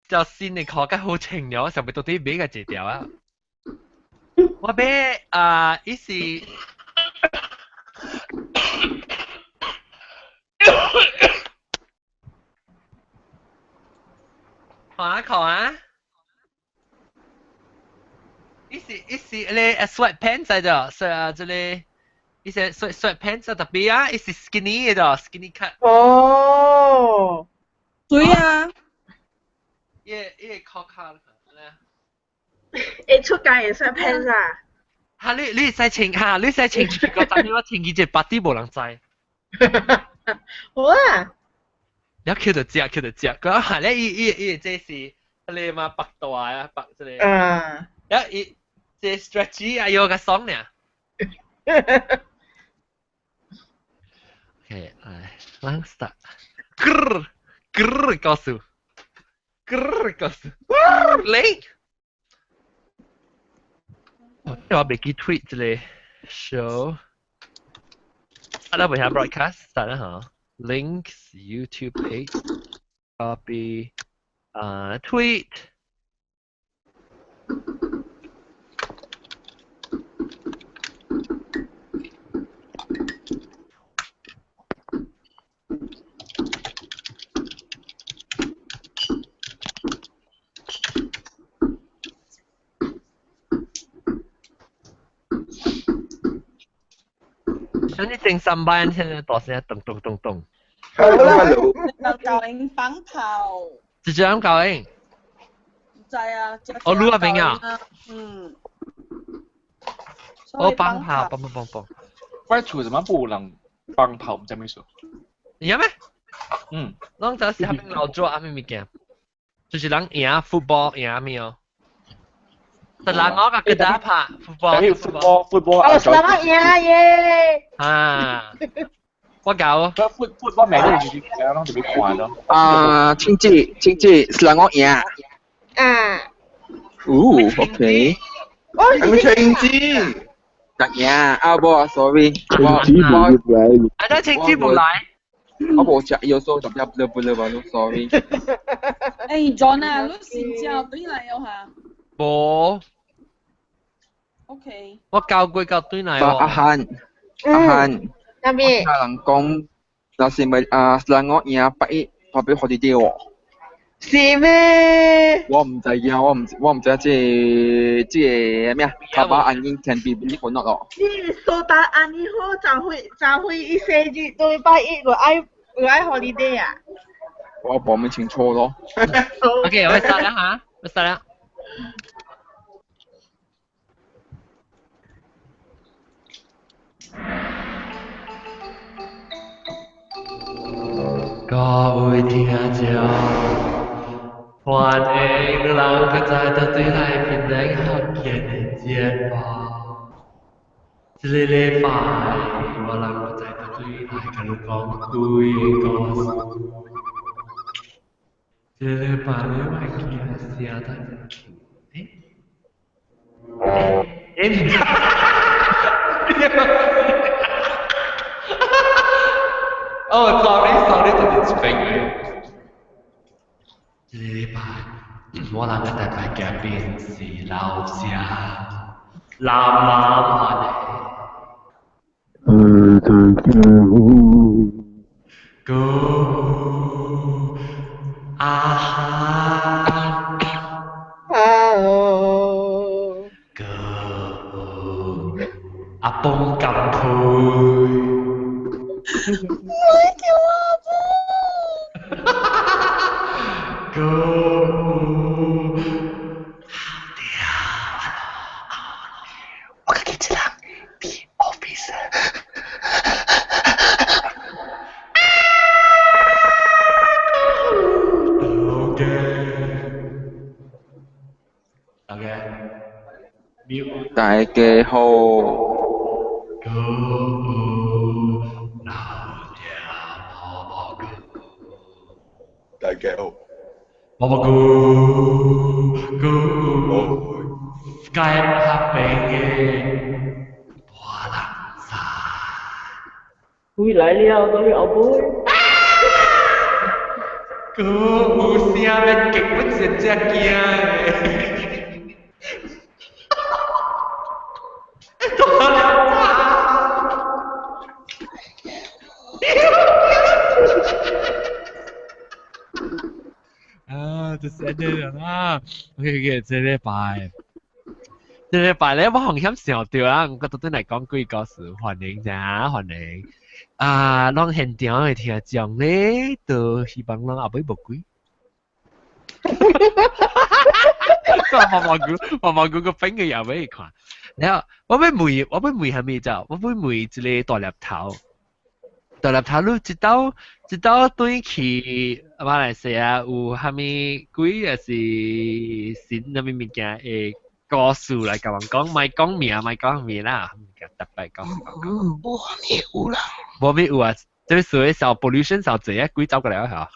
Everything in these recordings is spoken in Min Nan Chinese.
條新的褲較好穿了，上面到底買個一條啊？我買啊，伊是。看啊看啊！伊是咧 sweatpants 來的，是啊，這個伊是 sweatpants 特別啊，伊是 skinny 的，skinny cut。哦，對啊。伊個褲卡咧。會出街的 sweatpants 啊？哈！你會使穿哈？你使穿出去個，但係我穿起這白啲無人知。好啊。你叫就食，叫就食。佢話咧，伊伊這是你嘛白大啊，白這個。嗯。一伊這 stretchy 啊，有個爽呢。OK，來，咱 start。咯咯，告訴，咯告訴，嚟。我未記 tweet 這個 show。啊，咱未下 broadcast，start 啦嚇。Links YouTube page copy tweet 像你整三班現在大聲咚咚咚咚。 Hello，教應放炮。直接咁教應。唔知啊。哦，擼阿明啊。嗯。我放炮，放放放放。我厝怎麼無人放炮？唔知咩事。有咩？嗯。攏就是下邊老做阿咩物件，就是人贏 football 贏咩哦。但人我個打拍 football。 football football。哦，什麼贏耶？啊。我搞。 football 名都是攏特別看咯。啊，清子清子，是人我贏。啊。哦，OK。我係清子。得贏啊！無，sorry，我我啊，得清子無來。我無食藥素，特別不不不不，sorry。誒，John 啊，你新椒對來了哈？無。 OK。我教過教對來喎。阿漢，阿漢。那邊。聽人講，若是咪啊，人我贏八一，發表 holiday 喎。是咩？我唔知啊，我唔知這個咩啊？卡巴安英 can be believed or not 咯。你蘇達安尼好，就會一生日對拜一個愛 holiday 啊？我無咪清楚咯。 OK，我start 啦嚇，我 start 啦。各位聽眾，歡迎人閣再倒轉來平頂福建的節目。這个禮拜，我人閣再倒轉來共你講幾个故事。這个禮拜你會記寫得欸欸，哦，sorry sorry，特別出名嘅。這個禮拜，我人嘅特別嘉賓是老師，藍藍歡迎。大家好。 Go 阿漢。 Hello。 Go 阿邦金佩。唔會叫阿邦。 Go 我家己一人伫 office。OK。OK。大家好。 Go 老爹婆婆哥。大家好。婆婆哥哥。街拍平嘅波浪山。回來了，都是後背。個有聲要激，我真正驚。啊，就是按呢啦。OK，OK，這禮拜，這禮拜咧，我紅險想到啊，我到底來講幾個事，歡迎咋，歡迎。啊，攏現場的聽眾咧，都希望攏後尾無鬼。我毛毛菇，毛毛菇個餅嘅也欲看。然後我欲問，我欲問蝦米就，我欲問一個大粒頭。大粒頭，你一道一道轉去馬來西亞有蝦米鬼，還是神蝦米物件的故事來共阮講，莫講名，莫講名啦，特別講。無咩有啦。無咩有啊？這個所謂受 pollution 受濟啊，鬼走過來啊！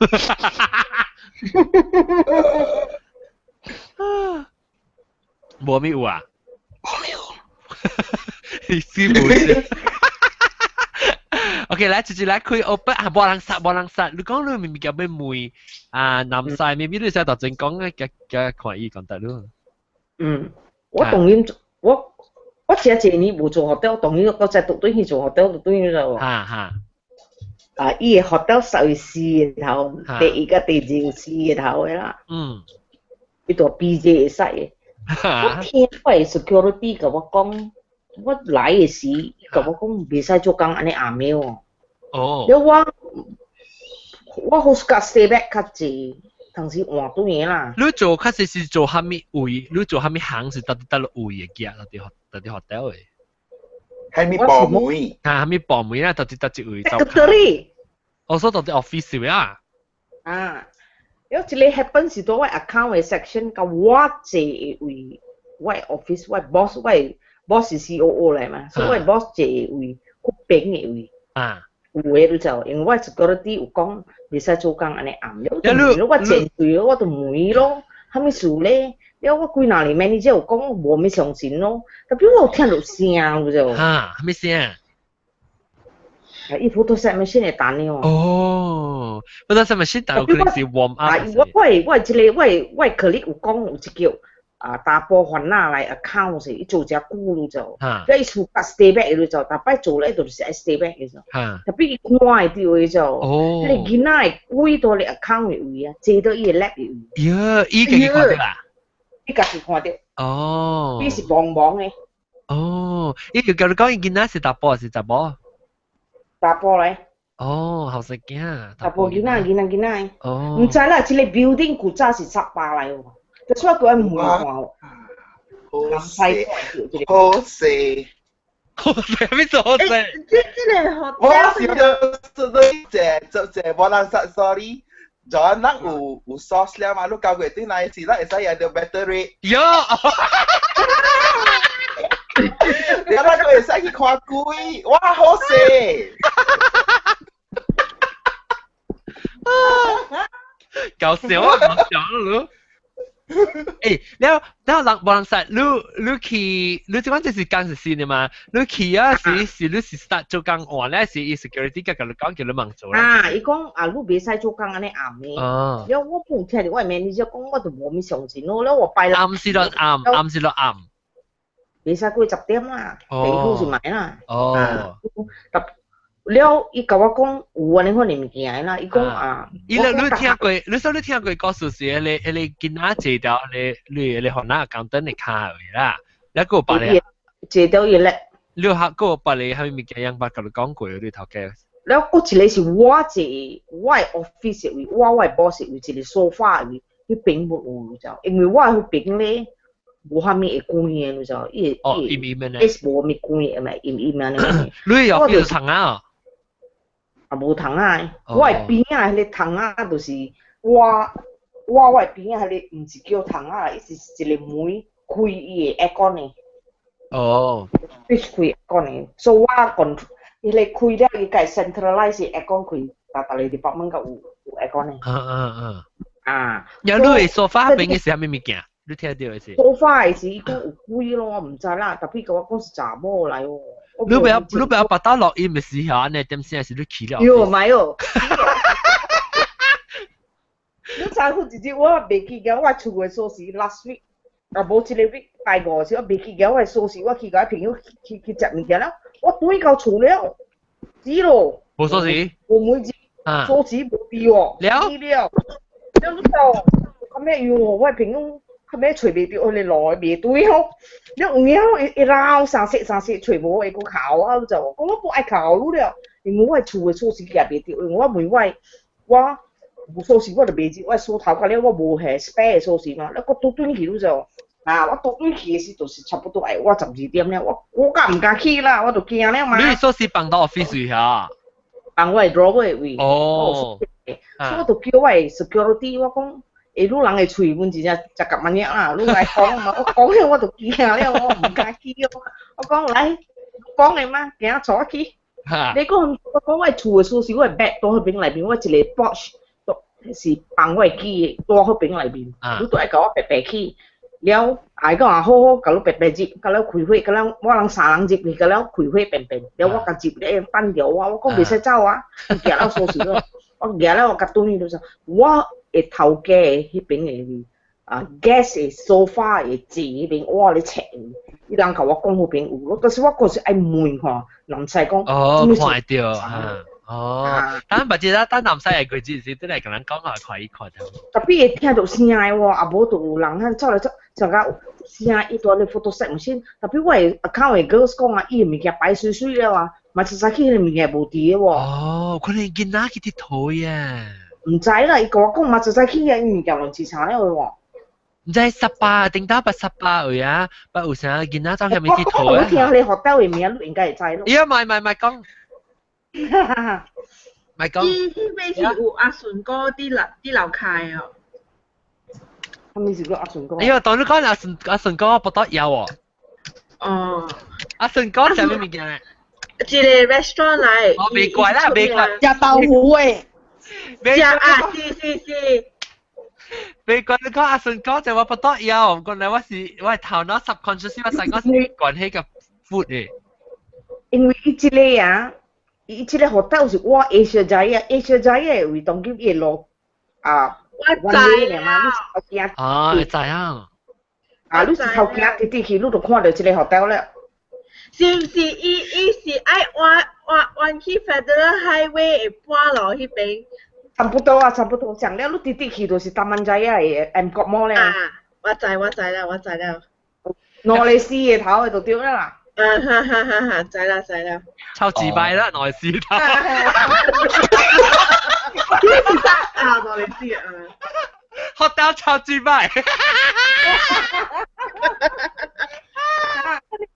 無咩有啊？無咩有。你師傅是。OK，來，直接來開 open 啊！無人殺，無人殺。你講你明明叫欲問啊，南西明明你使頭前講嘅，加看伊講得咯。嗯，我當然我我這幾年無做 hotel，當然我再獨對去做 hotel，獨對去做。哈哈。啊！伊個 hotel 屬於四個頭，第一個第二四個頭的啦。嗯。伊大 PJ 會使的。我聽我的 security 共我講，我來的時，伊共我講袂使做工按呢暗暝哦。哦。了我我好似 stay back 較濟，同時換轉的啦。你做較濟是做蝦米位？你做蝦米行是佗佗位的嘅？佗佗 hotel 的。蝦米部門？啊，蝦米部門啊？佗佗一位。 Secretary。我說佗佗 office 啊。啊，了一个 happen 是佇我 account 的 section，佮我坐的位，我 office 我 boss 我 boss 是 COO 來嘛，所以我 boss 坐的位，較邊的位。啊。有的你就，因為我 security 有講袂使做工按呢暗，了就我前對我就問咯，啥物事咧？了我幾若年 manager 有講，我無物相信咯，特別我有聽著聲，有就。哈，啥物聲？啊！伊 Photoshop machine 會彈的哦。哦，Photoshop machine 彈有可能是 warm up。啊！我我我這个我我 colleague 有講有一叫啊，查埔番仔來 account 是，伊做誠久了就，了伊厝甲 stay back 了就，逐擺做咧就是愛 stay back 的就，特別伊看會著的就，彼个囡仔會鬼佇咧 account 的位啊，坐到伊的 lap 的位。喲，伊家己看著啦？伊家己看著。哦。伊是茫茫的。哦，伊就共你講伊囡仔是查埔還是查某？查埔來。哦，後生囝。查埔囡仔，囡仔囡仔。哦。毋知啦，這个 building 古早是插巴來哦，就所以閣愛問看哦。好勢，好勢，好勢，咩做好勢？這這个我想到是這這無人殺，sorry。就咱有有 sauce 了嘛？你交過對來是，咱會使用到 better rate。喲。你咱閣會使去看鬼，哇，好勢！搞笑啊！搞笑啊！欸，了了人無人識，你你去，你這款這是工是新的嘛？你去啊是是你是 start 做工換咧，是伊 security 甲共你講叫你茫做啦。啊，伊講啊，你袂使做工按呢暗的。哦。了我本聽著我 manager 講，我就無物相信咯。了我拜六。暗時都暗，暗時都暗。袂使過10點啦，第好是賣啦。哦。了，伊共我講有按呢款的物件啦，伊講啊，伊咧你聽過，你說你聽過故事是彼个彼個囡仔坐佇彼個你你番仔工燈的跤位啦，了閣有別个坐佇伊咧，你有閣有別个啥物物件樣捌共你講過？你頭家。了，閣一个是我坐我的 office 的位，我我的 boss 的位，一個 sofa 位，彼邊無有就，因為我彼邊咧無啥物會關的，你知？伊哦，陰陰的呢？是無啥物關的，咪陰陰按呢。你有變窗仔哦？啊，無窗仔，我的邊仔彼個窗仔就是我我我的邊仔彼个毋是叫窗仔，伊是一個門開伊的 aircon 的。哦。必須開 aircon 的，所以我 control 彼个開了，伊家 centralize aircon 開，逐逐個 department 閣有有 aircon 的。嗯嗯嗯。啊。呀，你的沙發邊的是啥物物件？你聽著的是？沙發的是伊講有鬼咯，我毋知啦，特別共我講是查某來哦。你不要你不要把它錄音的時候，按呢點聲是你去了。喲，莫哦。你知好一日我袂記得我厝的鎖匙 last week，啊無這個 week 拜五時我袂記得我的鎖匙，我去共朋友去食物件了，我轉到厝了，死咯！無鎖匙？我每日鎖匙無佇喎，了了，了你就後尾喲，我的朋友後尾揣袂著，彼个路袂對吼，了有影一一繞三色三色揣無，會閣哭啊，就講我無愛哭你了，因為我的厝的鎖匙夾袂著，因為我問我無鎖匙我就袂入，我鎖頭甲了我無彼 spare 的鎖匙嘛，了我倒轉去你就啊，我倒轉去的時就是差不多愛我12點了，我敢毋敢去啦，我就驚了嘛。你鎖匙放到 office 下？放我的 drawer 的位。哦。所以我就叫我的 security，我講，欸，你人的喙阮真正食夾物啦，你來講嘛，我講了我就驚了，我毋敢去哦。我講來，講的嘛，行帶我去。你講我講我的厝的鎖匙，我的 bag 佇彼邊內面，我一個 pouch 是放我的機的，佇彼邊內面，你都愛共我白白去。了，伊講啊好好，共你白白入，共了開會，共了我人三人入去，共了開會便便，了我共入咧等著我，我講袂使走啊，舉了鎖匙咯，我舉了我共轉去就說，我的頭家的彼邊的啊 guest 的 sofa 的坐彼邊，我咧揣，伊人共我講彼邊有，但是我閣是愛問吼，南西講，哦，看會著啊，哦，但別記得等南西會過節時，都來共咱講下看一看。特別會聽著聲的喎，啊無就有人遐走來走，就甲聲伊蹛咧 photostat machine，特別我的 account 的 girls 講啊，伊的物件擺媠媠了啊，嘛一早起彼个物件無佇個喎。哦，可能囡仔去𨑨迌呀。毋知啦，伊共我講嘛一早起啊，伊物件亂七八糟的喎。毋知十八頂到八十八位啊，不有啥囡仔走去咪𨑨迌啊？我聽你 hotel 的名，你應該會知咯。伊啊，莫莫莫講。莫講。伊彼邊是有阿順哥佇樓開哦。啥物是叫阿順哥？哎呀，當你講阿順哥，不得有哦。哦。阿順哥食咩物件咧？一個 restaurant 來。哦，袂怪啦，袂怪。食豆腐的。食啊，是是是。袂怪你講阿順哥就我不得有，原來我是我係頭腦 subconscious 我成個是關係個 food 的。因為伊這個啊，伊這個 hotel 是我 Asia Jaya Asia Jaya 的位當今伊路啊，我知啦。你是頭啊，會知啊。啊，你是頭行直直去，你就看著這個 hotel 了。是毋是伊是愛彎彎彎去 Federal Highway 的半路彼邊？差不多啊，差不多。上了你直直去就是 Taman Jaya 的 Amcorp Mall 了。啊，我知我知啦，我知啦。內來四個頭的就對了啦。啊哈哈哈哈，知啦知啦。超自閉啦，內四頭。啊，內來四啊。學到超自閉。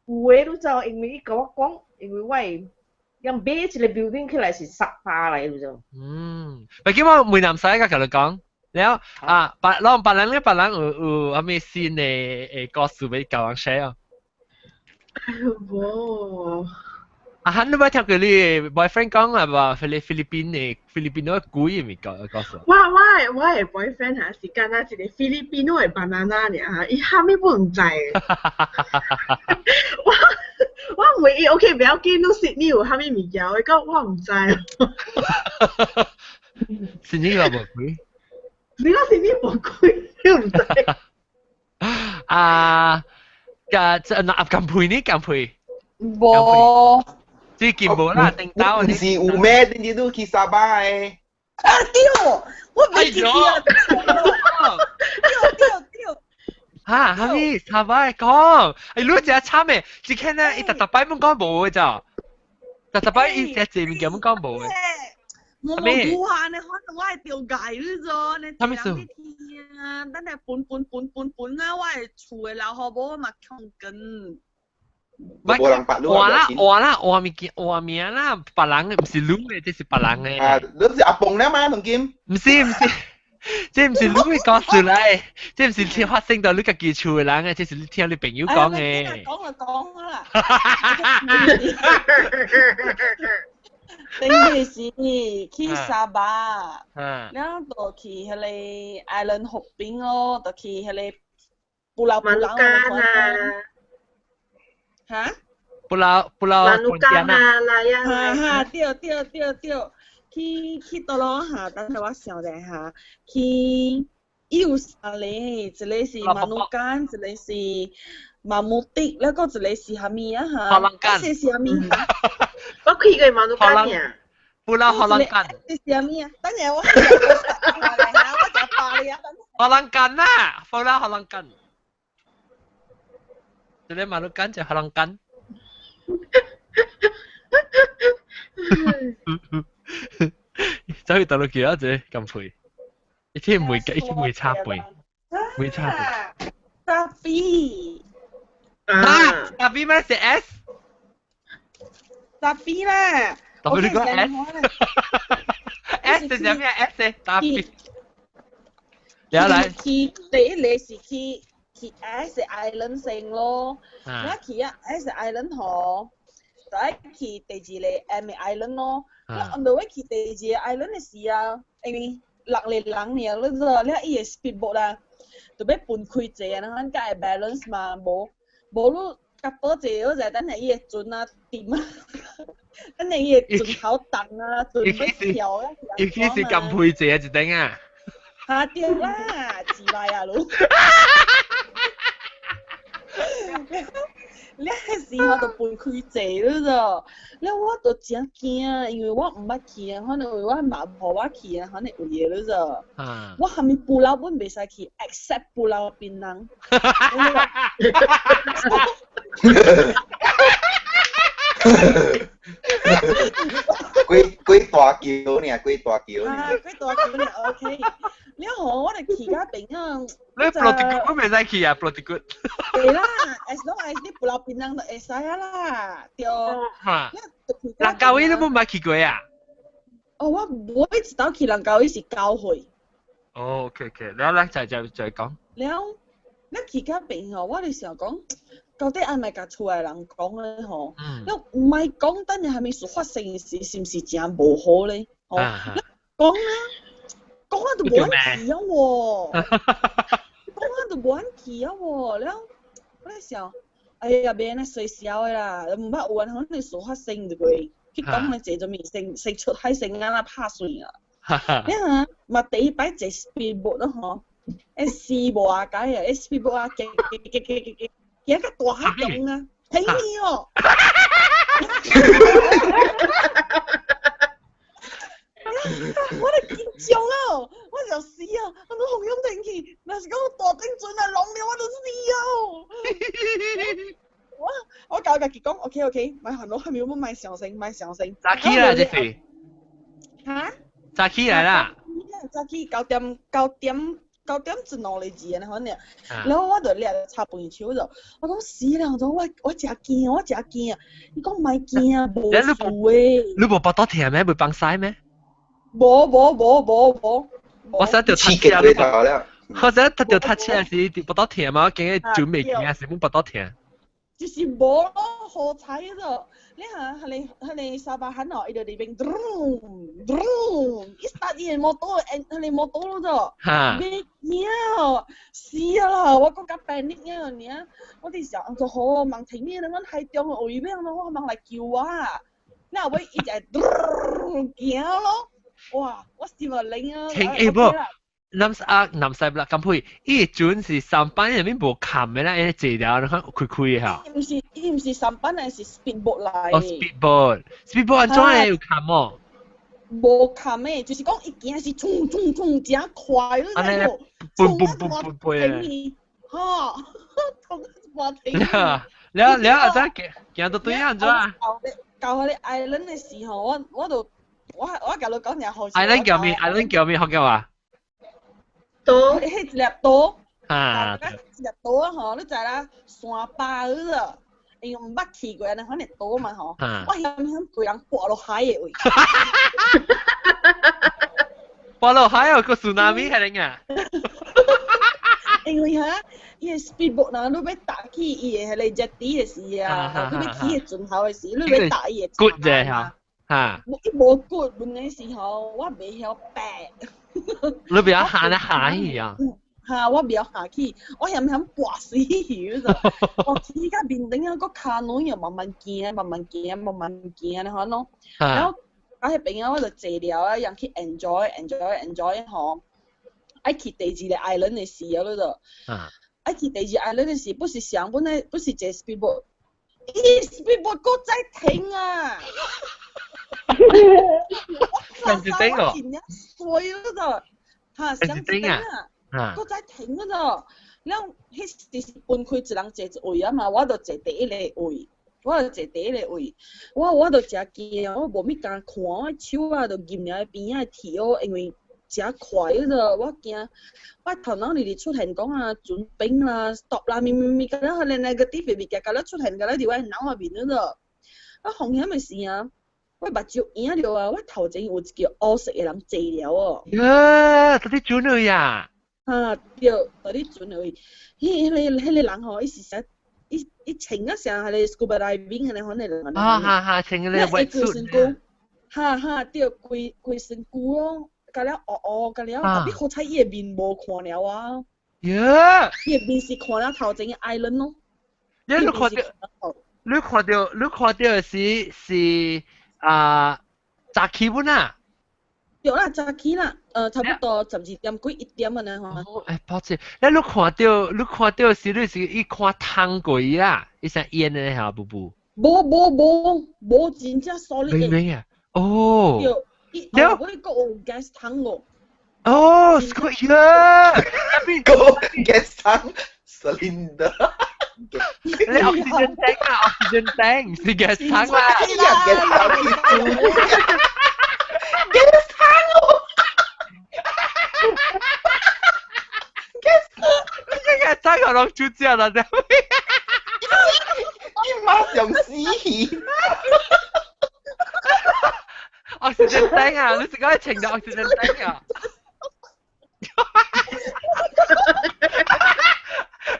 有的你知影，因為伊共我講，因為我會用買一個 building 起來是十趴來，你知。嗯，畢竟我梅南西甲共你講，了啊，別攏別人咧，別人有啥物新的故事欲共人 share 啊？無。啊，哈，你捌聽過你 boyfriend 講啊無？菲律賓的菲律賓的鬼的物件故事？我的 boyfriend 哈是敢若一個菲律賓的 banana 爾，伊啥物攏毋知。我問伊 OK，不要緊，你悉尼有啥物物件？伊講我毋知。悉尼有無鬼？你講悉尼無鬼，你毋知？啊，個這那金配呢？金配？無。最近無啦，頂到。唔是有咩？你都去沙巴的。啊對，我袂記得。對對對。哈，哈咪沙巴講，哎，你真慘的，只看呢，伊逐逐擺攏講無的咋，逐逐擺伊食濟物件攏講無的。無無啊！你可能我會掉界你做，你啥物事？啊，等下分分分分分啊！我的厝的老好母嘛窮根。無人白換啦換啦換物件換名啦，別人的毋是你的，這是別人的。啊，你是阿公了嗎？龍金？毋是毋是，這毋是你的故事來，這毋是發生到你家己厝的人的，這是你聽你朋友講的。講就講啦。頂日是去沙巴，了就去彼个 island hopping 咯，就去彼个布老布老啊。哈？布老布老馬魯加啊，來啊！哈哈，對對對對，去去倒落下，等下我想一下，去伊有三個，一個是馬努干，一個是馬木迪，了閣一個是啥物啊哈？荷蘭干是啥物？我去過馬努干爾。布拉荷蘭干。是啥物啊？等下我我食飽你啊！荷蘭干啊，布拉荷蘭干。一個馬努干，一個荷蘭干。走去大陸去啊！這咁配，一天每一天每差半，每差半。大 B 啊，大 B 咩是 S？大 B 啦。大 B 你講 S？S 是咩 S？大 B。你來。去第一個是去 S Island 先咯，我去啊 S Island 吼。就愛去第二個 M Island 咯。我按到我去第二個 island 的時啊，因為六個人爾，你知道，了伊個 speedboat 啦，就欲分開坐啊，咱才會 balance 嘛，無無你夾倒坐，你就等下伊個船啊沉啊，等下伊個船頭動啊，船欲跳啊，尤其是咁配坐一頂啊！嚇對啦，自來啊，你。你彼時候就分開坐了咋？了我就真驚，因為我毋捌去啊，可能為我媽予我去啊，可能有嘢了咋？我蝦米布老本袂使去，except 布老檳榔。幾大橋呢？幾大橋呢？啊，幾大橋呢？OK。了後我就去甲朋友。你布羅迪古袂使去啊，布羅迪古。對啦，as long as 你布老檳榔就會使啊啦，對。嚇！蘭卡威你冇捌去過啊？哦，我無一道去蘭卡威是教會。哦，OK OK，了來再講。了，你去甲朋友，我就想講，到底愛莫共厝內人講咧吼？你毋愛講，等下蝦米事發生時，是毋是誠無好咧？吼，你講啊！講啊，就無人去啊喎！講啊，就無人去啊喎！了，我咧想，哎呀，袂按呢衰小的啦，毋捌有人可能事發生就過，去講咧坐做物先先出海先按怎拍算啊！你啊，嘛第一擺坐 speedboat 咯吼，死無啊解啊，speedboat 啊，行行行行行行到大海中啊，停去哦！我就緊張啊！我就死啊！我都紅音停去，若是講大頂船啊，浪了我就死啊！我教家己講，OK OK，莫煩惱，係咪我莫上升，莫上升。早起來這是。嚇？早起來啦。早起9點一兩個字安尼反正，然後我就掠插飯手就，我講死啦！我我真驚，我真驚啊！伊講莫驚啊，無事的。你無腹肚疼咩？袂放屎咩？無無無無無。我想著踢車，我想著踢車時，腹肚疼嘛，我驚準備驚時，本腹肚疼。就是無咯，好彩咯！你看，彼個沙巴漢哦，伊就佇邊，咚，一 start 伊個摩托，彼個摩托咯就，袂驚，死啦！我閣較 panic 啊，爾，我佇想，就好，望停呢，阮海中位邊咯，我望來救我。你後尾伊就咚行咯，哇！我心就靈啊！停欸無。南啊南西啦，咁配，伊船是三班入面無冚的啦，伊坐了你看開開嚇。伊毋是三班，係是 speedboat 來。哦，speedboat，speedboat 按怎會有冚哦？無冚的，就是講伊行是衝衝衝真快，你知無？嘣嘣嘣嘣嘣的。吼，衝一停。了了阿怎行行到對按怎？到彼個 island 的時候，我就我共你講爾好笑。 island 叫咩？island 叫咩？福建話？島，彼一粒島，啊，一粒島啊吼，你知啦，山巴嗰因為毋捌去過，按呢款的島嘛吼，我險險規人跋落海的位。跋落海哦，個 tsunami 係點啊？因為哈，伊個 speedboat 若你欲踏去伊的彼個 jetty 的時啊，你欲去彼個船頭的時，你欲踏伊的骨者嚇，嚇。伊無骨，問題是吼，我袂曉爬。你袂曉行來行去啊？嚇！我袂曉下去，我險險跋死去就，我去到面頂啊，閣跤卵又慢慢行，慢慢行，慢慢行，你看喏。然後啊，彼邊啊，我就坐了啊，人去 enjoy enjoy enjoy 吼。愛去第二個 island 的時啊，你就，愛去第二 island 的時，不是上本來不是坐 speedboat，伊 speedboat 閣再停啊！上一頂哦，真正衰你就，哈，上一頂啊，閣再停嗰度，了彼時是分開一人坐一位啊嘛，我就坐第一個位。我就坐第一個位，我就誠驚，我無物敢看，我手啊就撳佇邊仔鐵哦，因為誠快嗰個，我驚我頭腦裡裡出現講啊，準備啦，stop 啦，咪咪咪，敢若彼個 negative 物件，敢若出現，敢若佇我腦內面嗰個。啊，風險的時啊，我目睭掩著啊，我頭前有一個烏色的人坐了哦。呀，到底準了呀？啊，對，到底準了。彼個人吼，伊是啥？伊穿啊像彼個 scuba diving 彼個款的人。啊哈哈，穿彼個 wetsuit。哈哈，對，規規身軀哦。甲了烏烏，甲了，特別好彩伊的面無看了啊。呀！伊的面是看了頭前的 island 咯。你看到的是啊，早起本啊？對啦，早起啦，差不多12點幾1點按呢吼。哦，抱歉，你看到是你是伊看湯過伊啦，伊像煙的嚇，布布。無無無無，真正 solid 明明啊，哦。對。伊後尾閣有 gas 湯哦。哦，呀，個 gas 湯 cylinder。你 oxygen tank 啊，oxygen tank 唔是 gas 湯啦。 gas 湯 gas 湯哦。gas 你 gas 湯我攏煮食啦，對。伊馬上死去。 oxygen tank 啊，你是講穿到 oxygen tank 啊？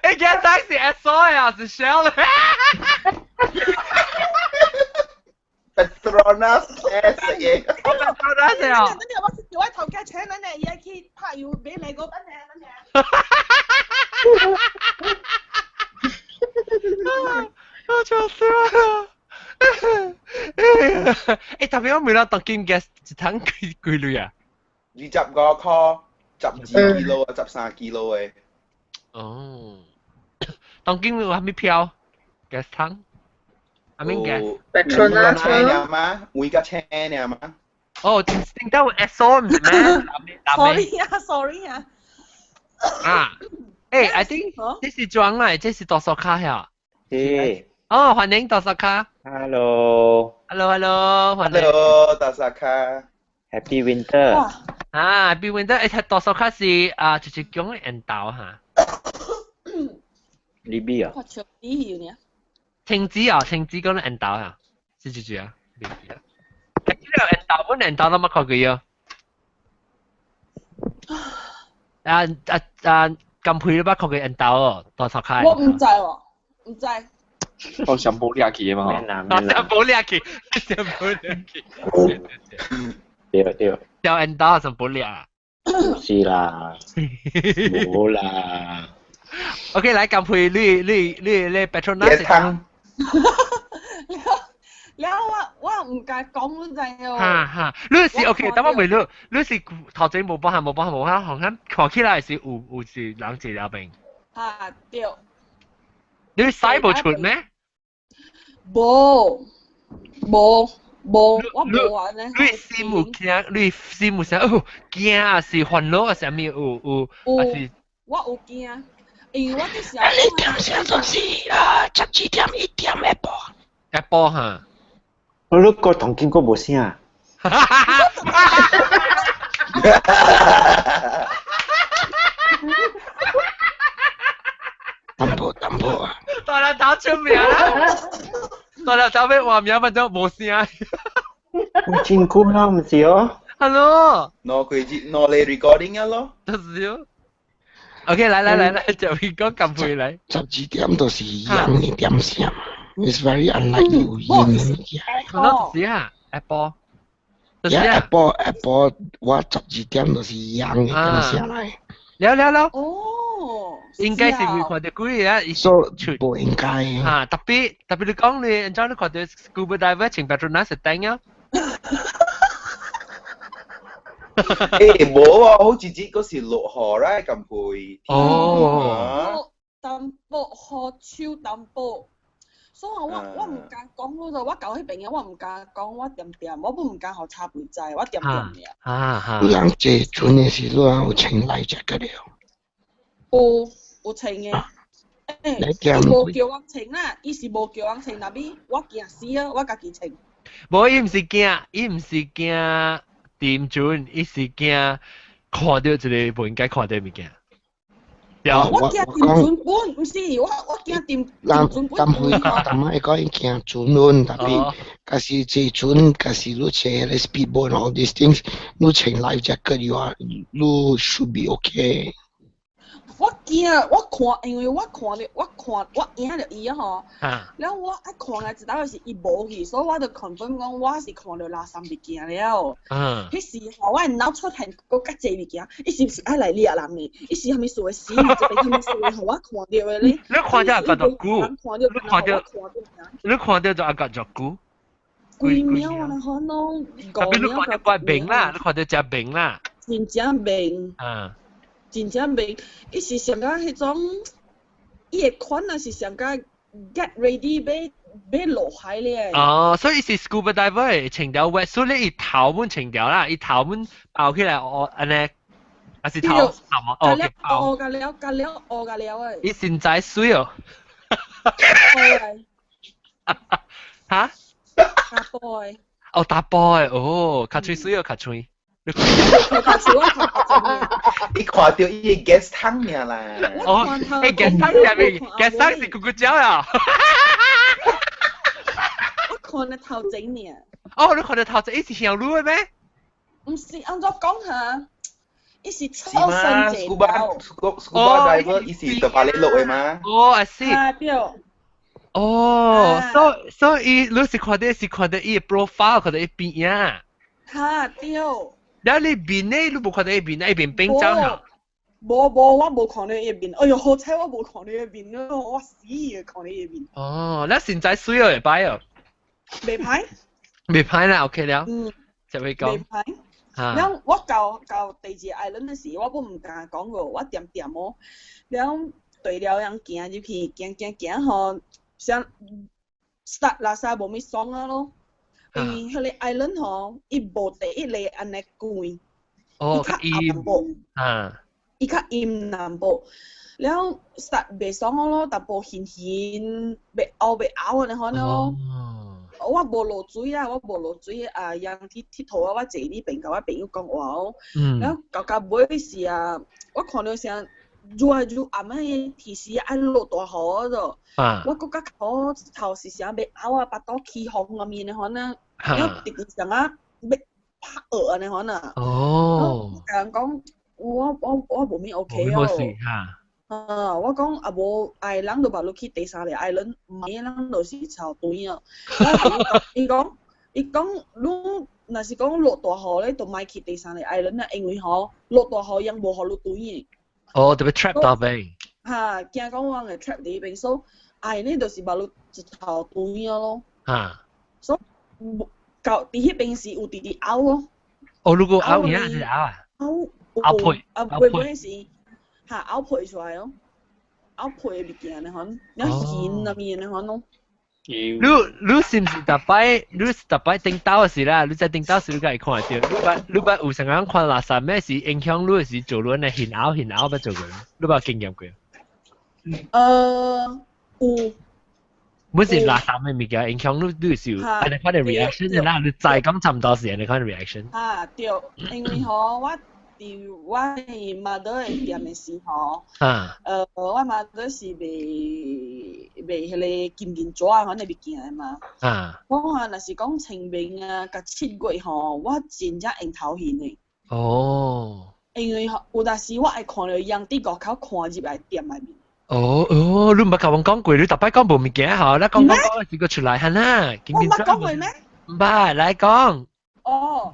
欸，gas tank 是 Esso 啊，是 Shell。 Petronas S 嘅。 Petronas 啊。等陣我是叫我頭家請咱呢，伊愛去拍油買來個等下等下。我笑死啦！欸，特別我問啦，當今 gas 一桶幾幾鐳啊？ 25箍，12 kilo 啊，13 kilo 的。哦，當今有啥物票？gas 桶？阿明 gas？ Petronas 爾嘛，每架車爾嘛。哦，頂到有 Esso 毋是咩？Sorry 啊，sorry 啊。啊，欸，I think 這是裝來，這是多少卡呀？是。哦，歡迎多少卡。 Hello。 Hello，Hello，歡迎。 Hello，多少卡。 Happy Winter。啊，Happy Winter！欸，多少卡是啊，就是講的緣投哈。你邊啊？我笑死呢。青子啊，青子講的緣投啊，是這句啊，未記啊。欸，這個緣投本緣投都冇看過啊。啊啊啊！金佩你捌看過緣投哦，多少卡？我毋知喎，毋知。我上無掠去的嘛。我上無掠去，上無掠去。對對。掉緣投上無掠啊？是啦，無啦。 OK，來金佩，你 Petronas。湯。了我毋敢講，你知哦。哈哈，你是 OK，等我問你，你是頭前無包含無包含無包含，看起來是有是人坐了邊。哈對。你使無出咩？無無無，我無按呢。你心有驚，你心有啥？哦，驚啊是煩惱啊，啥物有啊是？我有驚，因為我這時候。你點聲就是啊，12點1點下晡。下晡哈。我你個同見過無聲。淡薄淡薄啊！大家頭出名啦，大家頭尾換名，反正無聲。我真久啦，毋是哦。 Hello。攞佢節攞嚟 recording 啊咯。就是哦。OK，來來來來，就邊講咁配來。 12點就是陽的點聲嘛，It's very unlikely 有陰的物件。可能就是啊，Apple。呀，Apple Apple，我12點就是陽的點聲來。了了了。哦。應該是會看到鬼啊！所以無應該。啊，特別特別你講你，按照你看到 scuba diver 穿 Petronas 頂啊。誒，無啊，好似只嗰時落雨啦，咁配。哦。淡薄雨手淡薄，所以我毋敢講咯，就我舊彼邊我毋敢講，我恬恬，我毋敢予車牌知，我恬恬爾。啊哈！人坐船的時，你有穿 life jacket 了？有穿的。欸，伊無叫我穿啦，伊是無叫我穿，但是我驚死啊，我家己穿。無，伊毋是驚，伊毋是驚沉船，伊是驚看著一个無應該看著物件。我驚沉船本，毋是我驚沉沉船本。咁會講，但係講伊驚船輪，特別，假是坐船，假是你坐彼個 speedboat all these things，你穿 life jacket you are 你 should be okay。我驚，我看，因為我看著，我看，我影著伊啊吼。了我一看來一道是伊無去，所以我就 confirm 講我是看著垃圾物件了。彼時吼，我腦出現閣較濟物件，伊是毋是愛來掠人的？伊是啥物事會死？這邊啥物事會予我看著的咧？你看著會覺久？你看著，你看著就會覺久。幾秒啊？可能特別你看著怪明啦，你看著誠明啦。真正明。真正明，伊是上甲彼種，伊的款啊是上甲 get ready 欲落海咧。哦，所以伊是 scuba diver 穿條 wetsuit 咧，伊頭本穿條啦，伊頭本包起來哦，按呢，還是頭頭毛哦，哦，甲了，甲了，哦，甲了的。伊身材媠哦。哈？查埔的。哦，查埔的，哦，較喙媠哦，較喙。伊看著伊的 gas tank 爾啦。哦，欸 gas tank 入面，gas tank 是咕咕鳥啊。我看著頭前爾。哦，你看著頭前，伊是向路的咩？毋是，按怎講哈？伊是超生者。Scuba diver 伊是就把你落的嗎？哦，I see。啊，對。哦，所以你是看著是看著伊的 profile，看著伊邊影。哈，對。了你面呢？你無看著伊面，伊面變走哈？無無，我無看著伊面。哎喲，好彩我無看著伊面，我死啊！看著伊面。哦，你身材媠哦，會歹哦。袂歹。袂歹啦，OK 了。嗯。就會講。袂歹。了，我到到第二個 island 的時，我本毋敢講過，我恬恬哦。了，對了樣行入去，行行行吼，啥 start 垃圾無物爽啊咯。因為彼个 island 吼，伊無第一个按呢關，哦，伊較暗淡薄，伊較陰淡薄，了 start 袂爽咯，淡薄現現，欲嘔欲嘔按呢款咯。我無落水啊，我無落水啊，人去𨑨迌啊，我坐呢邊共我朋友講話哦。了到到尾時啊，我看著啥愈來愈暗的天時愛落大雨咗。我閣較頭頭是啥欲嘔啊，腹肚起風啊面的款啊，了直直上啊欲拍惡按呢款啊。哦。共人講，我無物 OK 哦。啊！我講啊無愛人就把你去第三個 island，毋免人就是臭對啊。伊講伊講，你若是講落大雨咧，就莫去第三個 island 啊，因為吼落大雨𪜶無予你轉的。哦，就欲 trap 到邊。哈，驚講阮會 trap 佇彼邊，所以愛呢就是把你一頭轉啊咯。所以到佇彼邊時有直直嘔咯。哦，如果嘔，而家是嘔啊？嘔。嘔皮。啊，尾尾時。哈，嘔皮出來哦，嘔皮的物件呢款，了鹹啊面呢款咯。你你是毋是逐擺？你是逐擺頂兜的時啦？你在頂兜時你才會看著。你捌你捌有啥人看垃圾咩是影響你的時做你按呢現嘔現嘔捌做過？你捌經驗過？有。本是垃圾的物件影響你，你是有按呢款的 reaction 啦？你知講差毋多是按呢款的 reaction。啊，對，因為吼我。佇我 mother 的店的時候，我 mother 是賣賣彼个金銀紙啊，款的物件的嘛。我看若是講清明啊，佮7月吼，我真正會頭眩的。因為吼，有當時我會看著人佇外口看入來店內面。哦哦，你毋捌共阮講過，你逐擺講無物件吼，你講講講是閣出來哈啦。我毋捌講過咩？毋捌，來講。哦。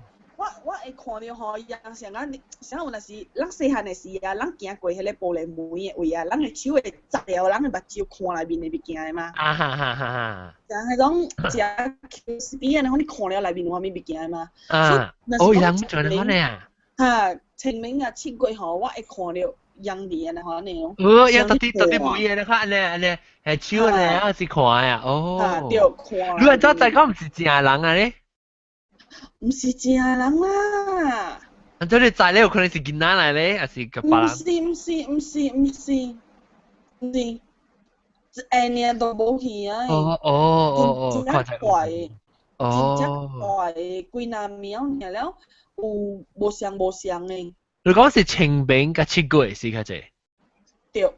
我會看著吼，人像咱，像有若是咱細漢的時啊，咱行過彼个玻璃門的位啊，咱的手會砸著人的目睭看內面的物件的嘛。啊哈哈哈哈！像彼種誠 crispy 按呢，你看了內面有啥物物件的嘛？啊，哦，人做按呢啊？嚇，清明啊七月吼，我會看著陽曆安尼吼，按呢哦。哦，呀，到底到底無嘢，你看按呢按呢，係手按呢，啊是看啊，哦。嚇，對，看。你按怎知講毋是正人啊咧？毋是正人啦。按怎你知咧？有可能是囡仔來咧，還是個別人？毋是毋是毋是毋是毋是，一下爾都無去啊！哦哦哦哦，真正怪的，真正怪的，幾若暝爾了，有無相無相的。你講是清明佮七月是較濟？對，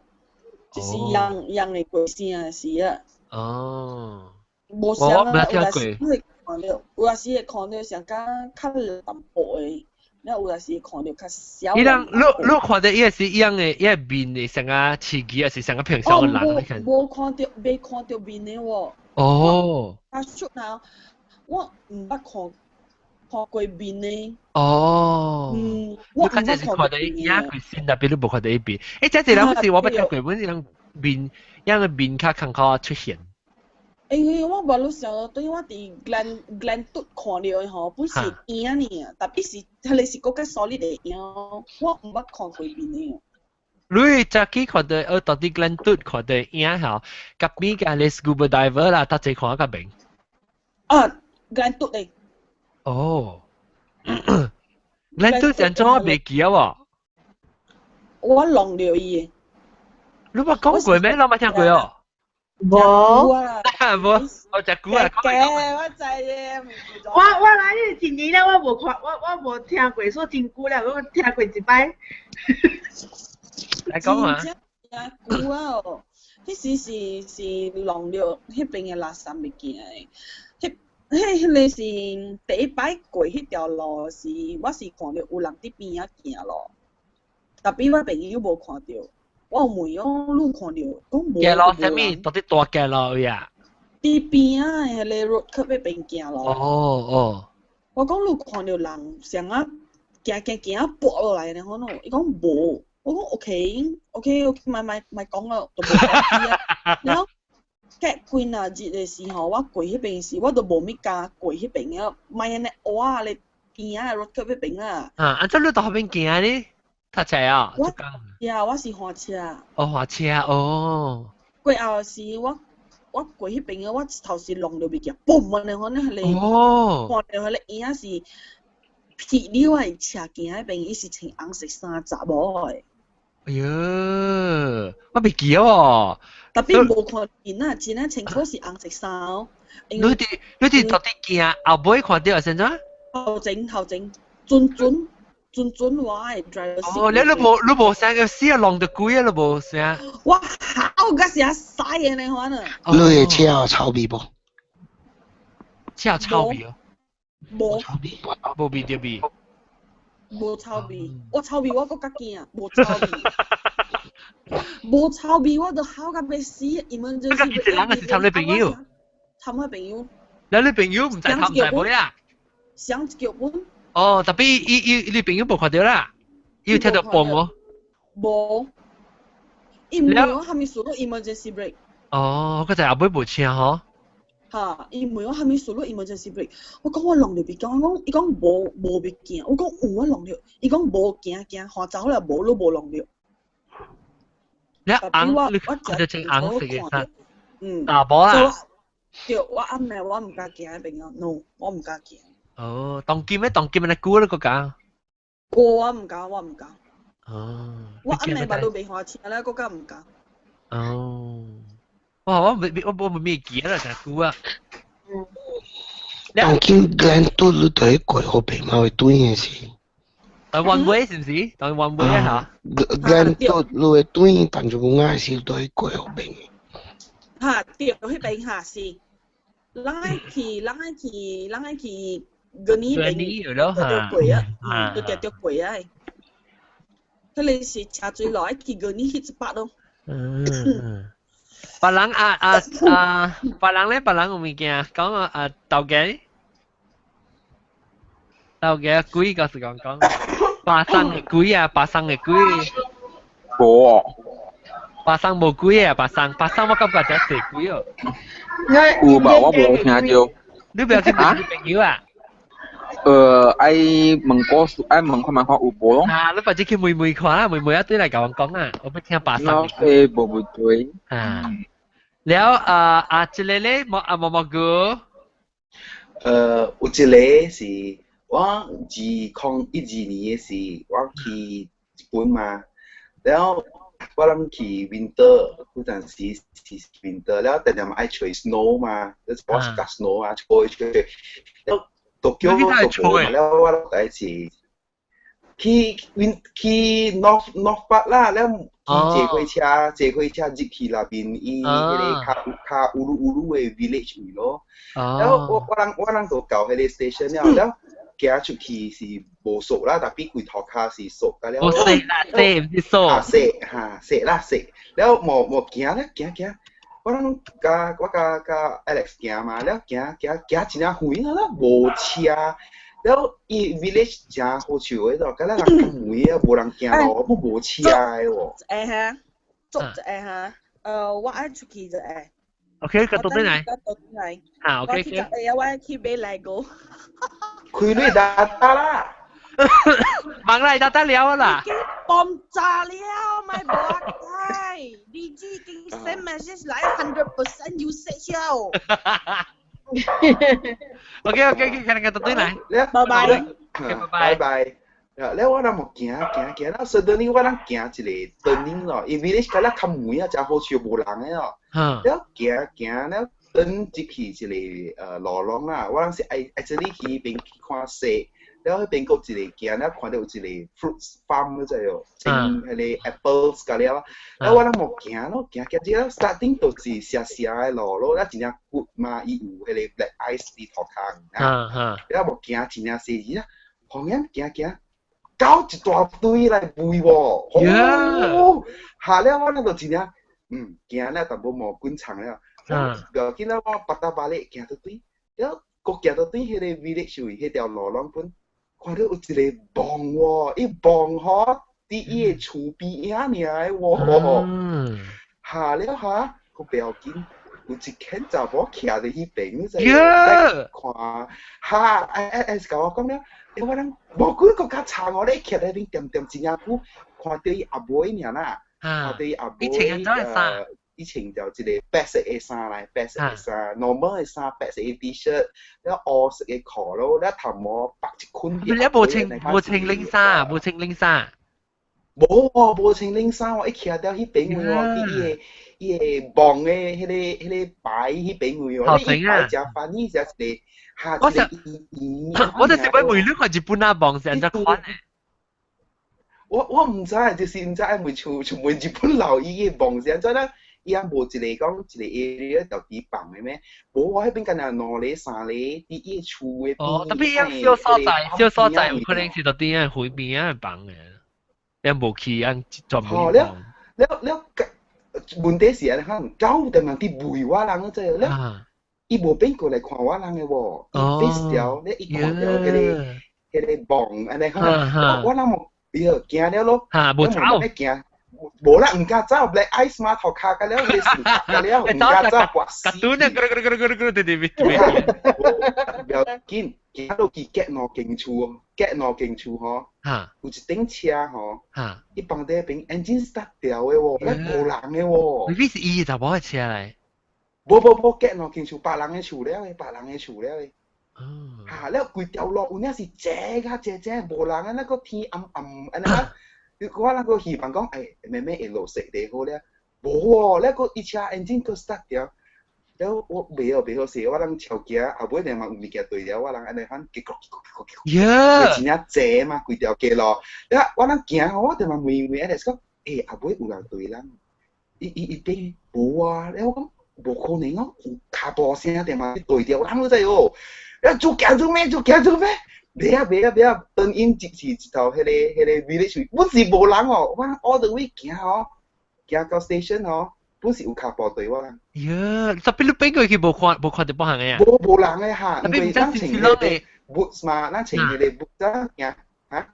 就是陽陽的過生的時啊。哦。無相啊，有時會看著，有時會看著上較較淡薄的。了有時看著較小。伊人你你看著伊是伊樣的，伊個面會像個刺激，還是像個平常的人？無看著，未看著面的喎。哦。啊，出來，我毋捌看看過面的。哦。嗯，我你較濟是看著伊影佢身，特別你無看著伊面。欸，這濟人不是我捌聽過，本人面，伊個面較艱苦出現。因為我無你想到，對我佇 Glen Glenwood 看著的吼，本是影爾，特別是彼个是閣較 solid 的影，我毋捌看過面的。你早起看著，到底 Glenwood 看著影吼，佮邊個咧 scuba diver 啦，搭濟看較明。啊，Glenwood 的。哦。Glenwood 是按怎我袂記啊喎？我弄著伊的。你捌講過咩？我捌聽過哦。無，無，我食久啊。我知咧。我我來一年了，我無看，我我無聽過，說真久了，我聽過一擺。來講啊。真久啊！哦，彼時是是弄著彼邊的垃圾物件的，彼彼彼个是第一擺過彼條路是，我是看著有人佇邊仔行路，特別我朋友無看著。我有問講，你有看著？講無。行路啥物？到底大行路位啊？佇邊仔的彼個 road 去彼邊行路。哦哦。我講你有看著人啥啊行行行啊跋落來呢？可能伊講無。我講 OK OK OK，莫莫莫講了，都無關係啊。然後隔幾若日的時候，我過彼邊時，我都無物敢過彼邊啊，莫按呢蚵仔咧邊仔的 road 去彼邊啊。啊，按怎你到彼邊行呢？搭車啊？我呀，我是滑車。哦，滑車哦。過後時，我我過彼邊啊，我頭時弄著物件，嘣按呢款呢，彼个哦，看著彼個影是霹靂的車行彼邊，伊是穿紅色衫查某的。哎喲，我袂記哦。特別無看面啊，真正清楚是紅色衫哦。你佇你佇到底行後尾看著是按怎？頭前頭前，準準。準準我的 driver 哦，你你無你無聲個死啊，弄著鬼啊，你無聲。我好個是屎的呢款啊！你的車有臭味無？車有臭味哦。無。臭味。無味著味。無臭味，我臭味我閣較驚，無臭味。無臭味我都好甲欲死，伊們就是。你家己一人還是參你朋友？參我朋友。你你朋友毋知頭毋知尾啊？上一腳本。哦，特別伊伊你朋友無看著啦，伊有聽著嘣哦。無，伊問我啥物事，emergency brake。哦，我知後尾無車吼。嚇！伊問我啥物事，emergency brake。我講我弄著袂講，我講伊講無無物件，我講有我弄著，伊講無行行，看走了無，你無弄著。你紅，你看著穿紅色的衫。嗯。大波啦。對，我暗暝我毋敢行彼邊啊，no，我毋敢行。哦，當今咩？當今咩？久你閣敢？我毋敢，我毋敢。哦。我暗暝捌都袂駛車咧，閣較毋敢。哦。哇！我未我我未記啦，真久啊。當今 Glenwood 你佇咧過予邊嘛會對的是？當 one way 是毋是？當 one way 啊嚇。Glenwood 你會對，但就無愛是佇咧過予邊。嚇對，彼邊嚇是。人愛去，人愛去，人愛去。個呢邊就過啊，就直接過啊。彼个是車水路，愛去個呢彼一百咯。嗯。別人啊啊啊！別人咧，別人有物件講啊啊，頭家，頭家鬼告訴講講，巴生的鬼啊，巴生的鬼。無。巴生無鬼啊，巴生，巴生我感覺真濟鬼哦。有吧？我無聽著。你不要去問你朋友啊？愛問過愛問看問看有無咯。啊，你或者去問問看啦，問問一堆來共我講啊，我欲聽巴生。誒，無問題。啊，了啊啊，這個咧，毛啊毛毛菇。有一個是我2012年的時，我去日本嘛，了我諗去 winter，嗰陣時是 winter，了定定嘛愛吹 snow 嘛，我是夾 snow 啊，吹吹，了東京都無嘛，了我第一次去 win 去 North Park 啦，了去坐火車，坐火車入去內邊，伊彼個較較烏魯烏魯的 village 位咯。了我人就到彼個 station 了，了行出去是無雪啦，但彼規塗跤是雪甲了。無雪啦，雪毋是雪。啊雪哈雪啦雪，了無無行咧行行，我人佮我佮佮 Alex 行嘛，了行行行真正遠啊，無車。了伊 village 誠好笑的咯，敢若人較遠啊，無人行路，閣無車的喎。一下哈，做一下哈，我愛出去一下。 OK，個到底來？到底來。啊，OK。我去一下，我愛去買 Lego。開你大大啦！忙來大大了啦。爆炸了，咪無該，你已經 send message 來 100% usage 了。 OK，看個到底來。拜拜。拜拜。了我人無行行行，了 suddenly 我人行一個 turning 咯，伊 village 敢若較遠啊，誠好笑無人的咯。了行行了，轉入去一個路廊啦，我人是愛愛這裡去彼邊去看雪，了彼邊閣一個行了看著有一個 fruits farm 你知無？種彼個 apples 甲了，了我人無行咯，行行這 starting 就是斜斜的路咯，了真正骨嘛，伊有彼個 black ice 佇塗跤，了無行真正細緻啊，後面行行。搞一大堆來賣喎，哦，下了我那就真正，行了淡薄毛滾長了，不要緊了，我八搭八里行到對，了閣行到對彼個 village 位，彼條路攏本，看到有一個墓喎，伊墓吼佇伊的厝邊仔爾的喎，下了下，閣不要緊。有一間查某徛佇彼邊，你知無？看，哈，哎哎哎，共我講了，我人無幾個較差我咧，徛佇彼邊恬恬真正久，看著伊阿妹爾啦，看著伊阿妹，伊穿著一個白色的衫來，白色的衫，normal 的衫，白色的 T-shirt，了烏色的褲咯，了頭毛縛一捆。你無穿冷衫，無穿冷衫。無喎，無穿冷衫喎，伊徛佇彼邊位喎，佇伊個墓的彼個牌彼邊位喎，伊牌誠煩伊誠一個，哈一個我就是欲問你看日本仔墓是按怎款的？我毋知，就是毋知愛問像像問日本老伊個墓是按怎啦？伊也無一個講一個 area 就佇放的咩？無我彼邊敢若兩个三个佇伊厝的邊。哦，但彼小所在，小所在有可能是佇佇仔河邊仔放的。你無去按專門。哦，了了了，問題是按怎款，狗踮人佇餵我人，你知了，伊無變過來看我人的喎，伊 face 掉，咧伊看著彼個墓按呢款，我人無，伊就驚了咯，無走，驚，無啦，毋敢走，black ice 嘛，塗跤甲了，彼樹甲了，毋敢走，跋死。嘟呢，咕咕咕咕咕，對對對。不要緊，行落去隔兩間厝，隔兩間厝吼，有一頂車吼，伊放佇彼邊 engine start 掉的喎，咧無人的喎。未必是伊查某的車來。無無無，隔兩間厝，別人的厝了的，別人的厝了的。哈，了規條路有影是靜甲靜靜，無人啊，那個天暗暗按呢啊，我那個希望講，欸，慢慢會落雪就好了。無喎，了閣伊車 engine 閣 start 掉。了我袂好袂好勢，我人超行，後尾兩嘛有物件對了，我人按呢款結果結果結果結果，真正濟嘛，規條街路。了我人行吼，我就嘛問問 Alex 講，欸，後尾有人對人，伊伊伊變無啊，了我講無可能哦，有跤步聲對嘛，對著人你知無？了做行做咩？做行做咩？袂啊袂啊袂啊！當因一是一頭彼個 village，本是無人哦，我 all the way 行吼，行到 station 吼。本是有跤步對我人。喲，特別你變過去無看無看著別項的啊？無無人的哈，特別毋知是是攏的 boots 嘛，咱穿彼個 boots 啊，行哈。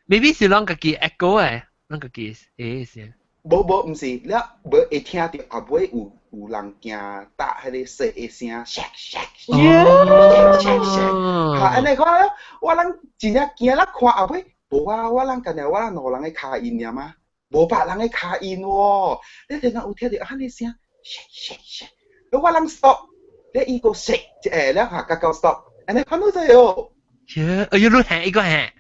maybe 是攏家己 echo 的，攏家己欸是。無無，毋是，你無會聽到後尾有人行搭彼個雪的聲，shak shak shak shak shak，哈，按呢看，我人真正驚啦，看後尾無啊，我人干焦我人兩人的跤印爾嗎？無別人的跤印喎，你突然有聽到按呢聲，shak shak shak，我人 stop，你伊閣 shake 一下，了下較到 stop，按呢看到就喲。哎呦，你嚇一個嚇。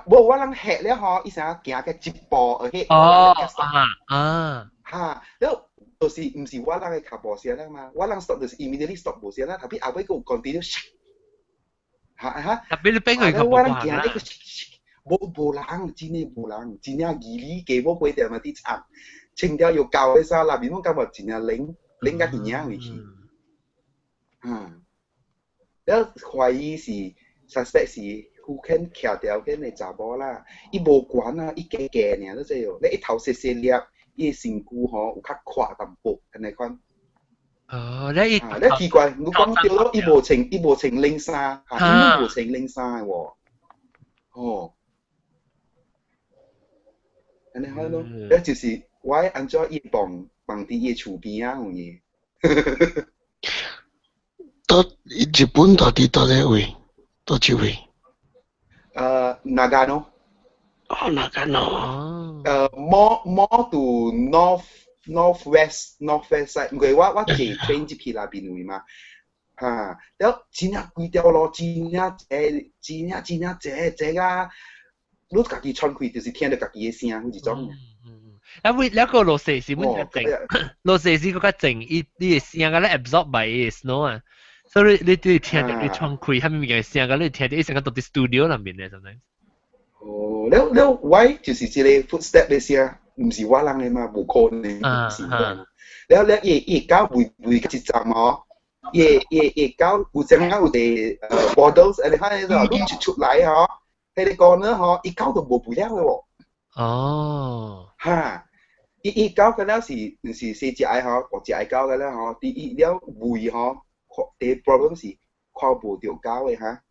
無，我人嚇了吼，伊成行個一步去。哦，啊啊，哈，了就是毋是我人的跤步聲啦嘛，我人 stop 就是 immediately stop 無聲啦，特別後尾閣有 continue 哈哈。特別你變佢較我人行呢個無無人，真的無人，真正義理雞母飛掉嘛佇藏，穿條又厚的衫，內面攏感覺真正冷，冷甲耳仔位去。嗯，了懷疑是 suspect 是。有肯徛條件的查某啦，伊無懸啊，伊加加爾，你知無？你一頭細細粒，伊的身軀吼有較闊淡薄，按呢款。哦，你啊，你奇怪，你講對咯，伊無穿冷衫，哈，伊無穿冷衫的喎。哦，按呢款咯，你就是我按怎伊放放佇伊厝邊仔有影。到日本到底佗个位？佗一位？ Nagano。哦，Nagano。 More to northwest side，因為我坐 train 入去那邊位嘛，哈，了真正規條路真正濟，真正真正濟濟啊！你家己喘氣就是聽著家己的聲，彼種。啊，為了個落雪是阮較靜，落雪是閣較靜，伊你的聲個咧 absorb by 伊的 snow 啊。所以你對聽著你喘氣，啥物物件聲個你聽著伊成個到佇 studio 內面咧，真係。哦，了了，我就是這個 footstep 的聲，毋是我人的嘛，無可能是。了了，伊伊狗圍圍一站哦，伊伊伊狗有陣間有一個models，你看那個，你一出來吼，彼個呢吼，伊狗就無肥了的喎。哦。哈，伊伊狗個了是毋是細隻的吼，大隻的狗個了吼，伊伊了圍吼。第一 problem 是看無著狗的哈。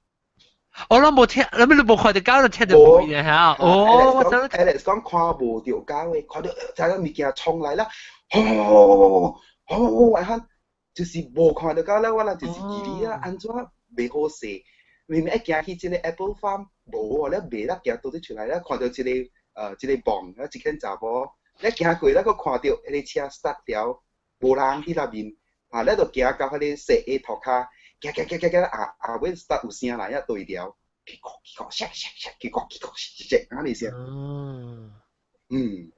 我攏無聽，你咪你無看著狗，就聽著無嘅嚇。哦，我想 Alex 講看無著狗的，看著知影物件衝來啦，吼吼吼吼，就是無看著狗啦，我啦就是記哩啦，按怎袂好勢？明明愛行去這個 Apple Farm，無哦，你袂啦行倒佇出來啦，看著這個這個棒，啊一間查某，你行過啦，閣看著彼個車 start 掉，無人佇內面。啊！你就行到彼個雪的塗跤，行行行行行，啊啊！尾 start 有聲來啊，對調，結果結果，shak shak shak，結果結果，shak 按呢聲。嗯。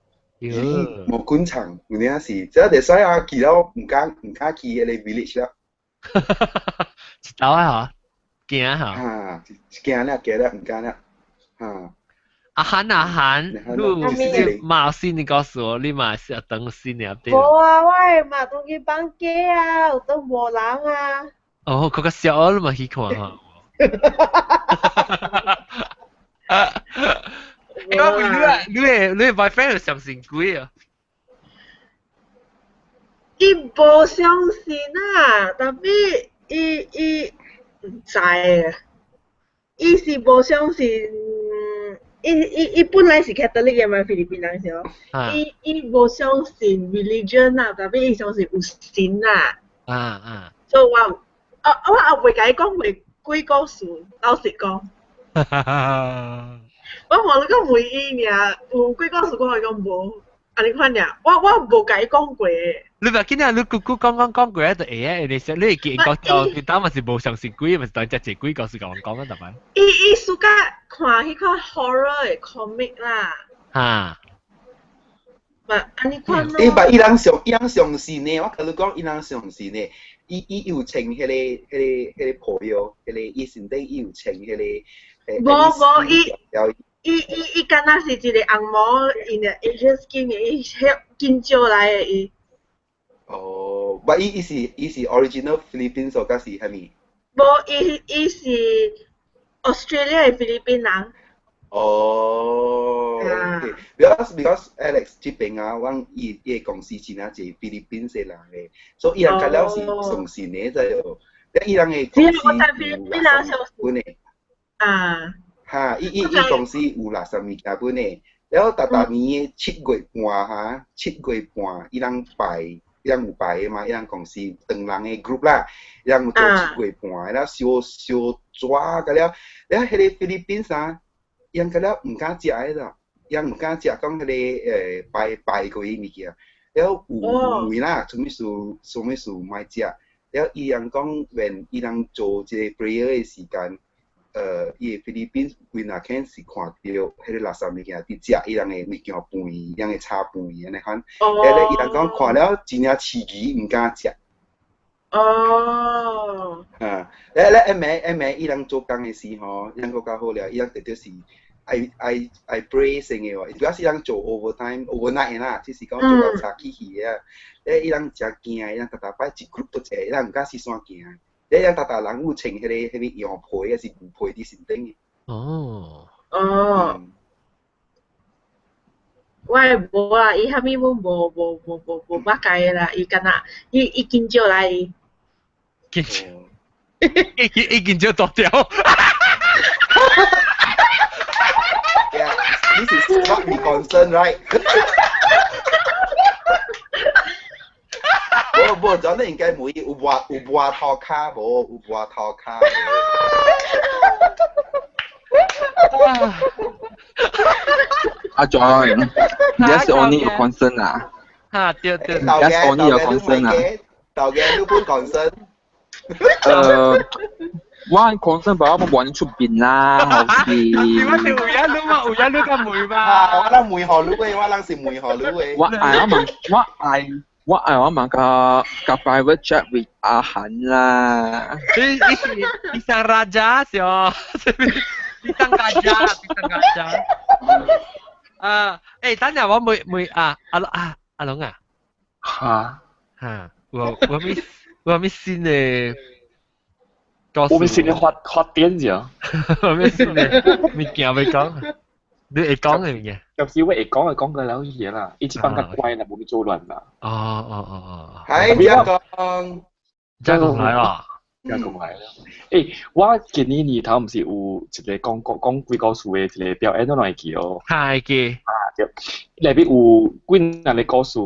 無滾床，有影是，這會使啊，去了毋敢去彼個 village 了。一走啊吼，驚吼。啊，驚了驚了，毋敢了。啊。阿韓阿韓，你嘛新年告訴我，你嘛是等新年對？無啊，我的嘛當去放假啊，有當無人啊。哦，閣較痟，你嘛去看哈。欸，我問你啊，你的 boyfriend 有相信鬼啊？伊無相信啊，但是伊伊毋知啊，伊是無相信。伊伊伊本來是 Catholic 的嘛，菲律賓人是哦。伊伊無相信 religion 啊，但是伊相信有神啊。啊啊。所以我啊我也袂共伊講過鬼故事，老實講。我無你講問伊爾，有鬼故事我伊講無，按呢款爾，我無共伊講過。你袂記得你姑姑講講講過就會啊，你你會記講到你當嘛是無相信鬼，嘛是當只隻鬼故事共我講啊，逐擺。伊伊暑假看彼款 horror 的 comic 啦。哈。嘛，按呢款咯。伊把伊人相伊人相信呢，我共你講，伊人相信呢。伊伊有穿彼個彼個彼個破藥，彼個伊身頂伊有穿彼個。無無伊。伊伊伊敢若是一個紅毛，in the Asian skin 的，伊迄緊少來的伊。哦，不，伊伊是伊是 original Philippines 抑是啥物？無，伊伊是 Australia 的菲律賓人。哦，OK，because Alex 這邊啊，阮伊伊的公司真正濟菲律賓的人的，所以伊人較了是相信的，知無？伊人的公司有垃圾本的。啊。哈，伊伊伊公司有垃圾物件本的。了逐逐年的7月半哈，7月半伊人拜，伊人有拜的嘛，伊人公司唐人的 group 啦，伊人有做七月半，了燒燒紙個了，了彼个菲律賓啥，伊人個了毋敢食的啦，伊人毋敢食，講彼个拜拜過的物件，了有有啦，啥物事啥物事莫食，了伊人講，when 伊人做這个 prayer 的時間。伊個菲律賓規若肯是看到彼个垃圾物件佇食伊人的物件飯，伊人的炒飯按呢款，了咧伊人講看了真正刺激，毋敢食。哦。啊，咧咧下暝下暝伊人做工的時吼，伊人閣較好了，伊人直直是愛愛愛 pray 先的喎，主要是伊人做 overtime overnight 啦，只是講做到早起去的。咧伊人誠驚，伊人逐逐擺一 group 都坐，伊人毋敢四散行。你人逐逐人有穿彼个彼个羊皮還是牛皮佇身頂的。哦。哦。我的無啦，伊啥物阮無無無無無捌解啦，伊敢若伊伊緊少來伊。緊少。伊伊緊少大條。 Yeah, this is what we concern, right? 無無，真的應該問伊有抹有抹頭跤無？有抹頭跤無？阿 John, that's only your concern 啊。哈，對對。 That's only your concern 啊。頭家你本 concern。我 concern 把我玩出邊啦，好似。我是有影你嘛，有影你較問嘛。我人問予你的，我人是問予你的。我愛我問，我愛。我愛我問個個 private chat with 阿韓啦。你你是你上 raja 是哦？你上 raja，你上 raja。啊，欸，等陣我問問啊，阿啊阿龍啊。嚇嚇，我我咪我咪新的。我咪新的發發點啫。我咪新的物件欲講，你會講的物件。有時我會講就講個了嘢啦，伊一放較乖啦，無咪做亂啦。哦哦哦哦。係，嘉公。嘉公來啦。嘉公來啦。欸，我今年年頭毋是有一個講講講鬼故事的一個表演，我會記哦。會記。啊對，內面有幾若個故事，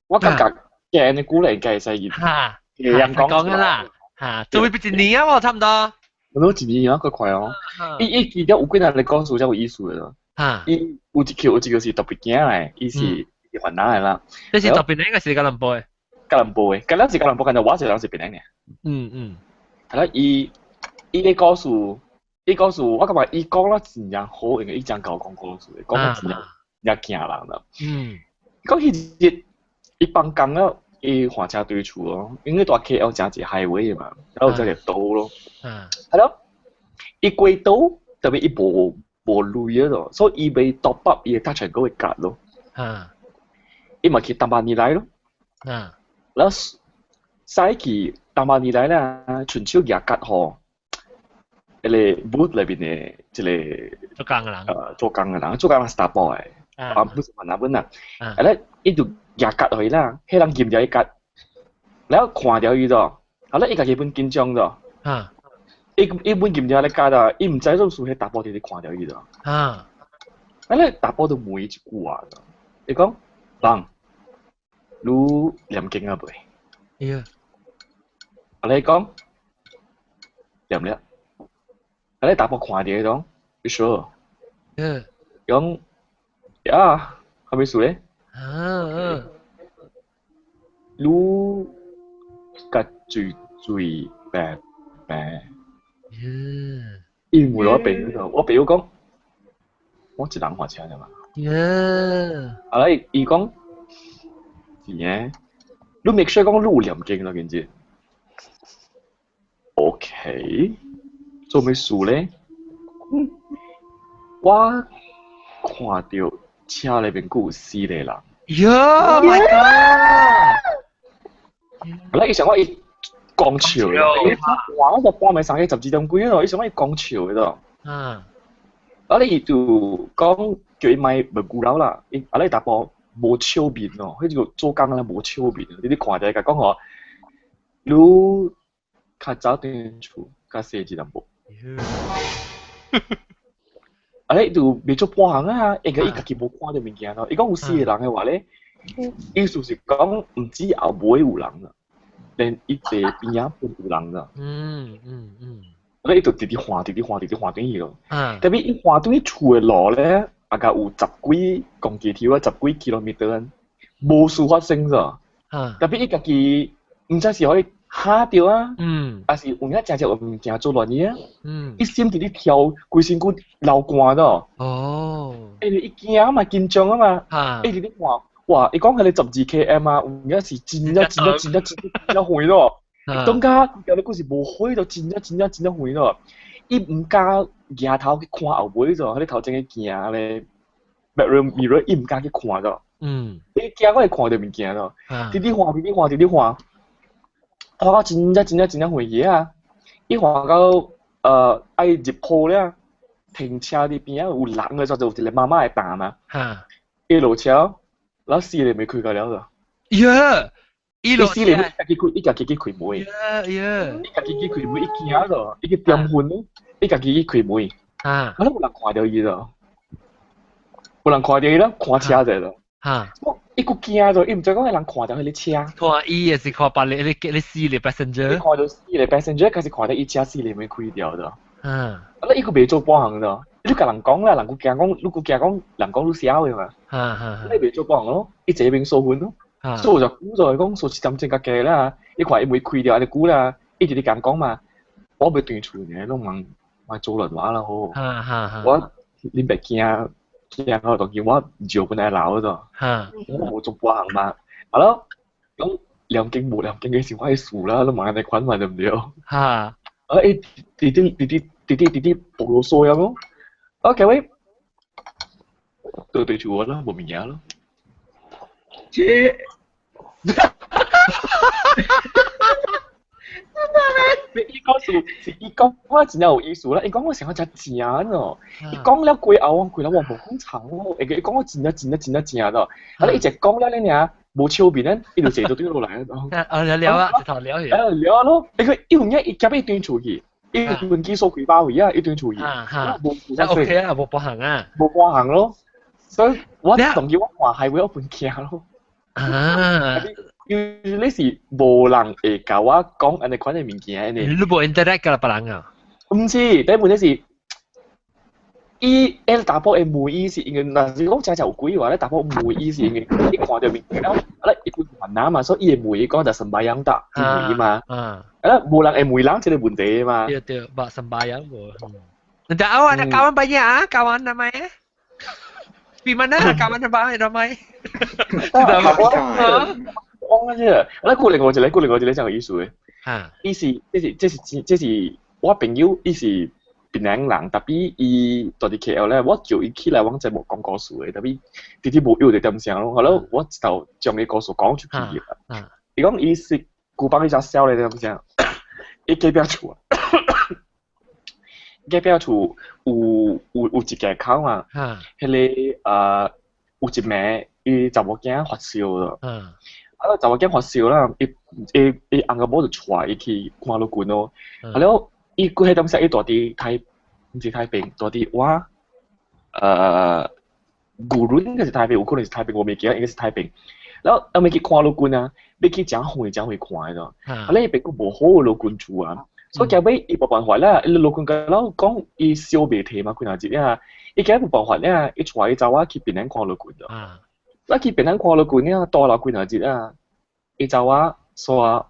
我感覺今日久咧應該會使入。哈。會講講啦。哈，做咩一年啊？差不多。我都一年啊，較快哦。伊伊記得有幾若個故事才有意思的咯。哈！伊有一個有一個是特別驚的，伊是雲南的啦。這是特別應該是吉隆坡的。吉隆坡的，吉隆是吉隆坡，但係我一個人是檳城的。嗯嗯。係啦，伊伊個故事，伊故事，我感覺伊講了真正好，因為伊真𠢕講故事，講得真正真驚人啦。嗯。講彼日伊放工了，伊換車對厝咯，因為蹛 KL 誠濟 highway 嘛，然後有一個島咯。嗯。係咯，伊過島特別伊無。無鐳咯，所以伊袂 top up 伊的 Touch 'n Go 的卡咯。啊！伊嘛去淡馬尼來咯。啊！然後駛去淡馬尼來啦，伸手舉卡予彼个 booth 內面的一個做工的人。做工的人，做工是查埔的，啊，不是雲南本啦。啊咧，伊就舉卡予伊啦，彼人撳著伊卡，然後看著伊咯，啊咧，伊家己本緊張咯。啊！伊伊本撳著咧卡啦，伊毋知做事，彼查埔佇咧看著伊咯。啊！啊咧，查埔就問伊一句話，伊講：人，你念經啊未？哎呀！啊咧講，念了。啊咧，查埔看著伊講，你 sure？嗯。伊講，呀，啥物事咧？啊啊！你共水水白白。伊問我朋友，我朋友講，我一人換車啫嘛。啊！伊伊講，是呢，你 make sure 講你有念經咯，緊住。OK，做咩事咧？我看著車內面閣有四個人。喲，My God！啊！伊想我伊。講笑的，哇！我就半暝三更12點幾咯，伊想講伊講笑的咯。嗯。啊！你伊就講叫伊莫無牛樓啦，伊啊你查埔無笑面哦，彼個做工咧無笑面，你你看著伊共講吼，你較早轉厝較細一淡薄。啊！啊咧就袂做半項啊，應該伊家己無看著物件咯。伊講有四個人的話咧，意思是講毋止後尾有人啦，連伊坐邊仔本有人啦。啊咧伊就直直換，直直換，直直換轉去咯。特別伊換轉去厝的路咧，啊個有十幾公里啊，十幾 kilometer，無事發生咋。特別伊家己毋知是予伊嚇著啊，還是有影誠濟有物件做亂伊啊。伊心直直跳，規身軀流汗咯。欸，伊驚嘛，緊張啊嘛。伊直直看，哇！伊講彼个12 km 啊，有影是真正真正真正真正真正遠咯。當家條咧閣是無火都真正真正真正遠咯。伊毋敢舉頭去看後尾咗，彼个頭前个鏡咧，backroom mirror，伊毋敢去看咗。伊驚我會看著物件咯。直直看，直直看，直直看，看到真正真正真正遠去啊！伊看到愛入鋪了，停車佇邊仔有人的時陣，有一個媽媽會彈嘛。伊落車，然後四個門開個了就。呀！伊四個門家己開，伊家己去開門。呀呀！伊家己去開門，伊驚咗，伊去點魂咯，伊家己去開門。啊！有人看著伊咯，有人看著伊咯，看車者咯。伊閣驚咗，伊毋知講彼人看著彼个車。看伊也是看別个，你你四個 passenger。伊看著四個 passenger，開始看著伊車四個門開掉咗。啊！伊閣袂做半項咗，你共人講啦，人閣驚講，你閣驚講，人講你痟的嘛。你袂做半項咯，伊坐邊鎖門咯。所以我就估咗講鎖一點鐘較低啦，伊看伊門開掉，按呢久啦，伊直直共人講嘛，我欲轉厝呢，攏茫莫做亂話啦好。我恁別驚。驚我當見我尿本來流咗，我無做半項嘛，啊咯，講念經無念經嘅是我的事啦，攏嘛按呢款嘛對毋對？啊，伊直直直直直直直直暴露數樣咯，啊，結尾對對住我啦，無物件咯。這，伊講是是伊講我真正有意思啦，伊講我想講真正哦，伊講了過後，我過了我無講長哦，伊講我真正真正真正正咯，啊你一直講了你爾無笑面咧，伊就坐到對落來咯。啊了啊，一頭了去。啊了咯，伊個伊有影伊夾一轉出去，伊飛機鎖開包位啊，一轉出去。無 OK 啊，無半項啊。無半項咯，所以我當時我看係會我本驚咯。啊！因為你是無人會共我講按呢款的物件呢。你無 interact 佮別人啊？毋是，第一問題是，伊彼查埔會問伊是因為，若是講真正有鬼話咧，查埔問伊是因為伊看著物件了，啊咧伊本雲南嘛，所以伊會問伊講就 sembahyang tak，伊問伊嘛。啊無人會問人這個問題嘛。對對，bah sembahyang 無。Nanti awak ada kawan banyak ah, kawan namanya. Di mana kawan ramai ramai? 講啊啫，我估另外一個，估另外一個真有意思的。伊是，這是這是這是我朋友，伊是檳城人，特別伊住佇 KL 咧，我叫伊起來阮節目講故事的，特別直直無有一點聲咯，後來我一頭將伊故事講出去。伊講伊是古板伊只痟咧點聲，伊隔壁厝，隔壁厝有有有一間口啊，彼个有一暝伊查某囝發燒咯。啊！查某囝發燒啦，伊伊伊翁仔某就帶伊去看老君咯。啊了，伊規彼當時伊住佇台，毋是台平，住佇我牛崙應該是台平，有可能是台平，我袂記得，應該是台平。然後後尾去看老君啊，欲去誠遠誠遠看的咯。啊，咧伊邊閣無好的老君厝啊，所以結尾伊無辦法啦。伊老君甲老講，伊燒袂提嘛，幾若日啊，伊結尾無辦法啦，伊帶伊查某去檳城看老君咯。我去檳城看老君啊，待了幾若日啊，伊查某煞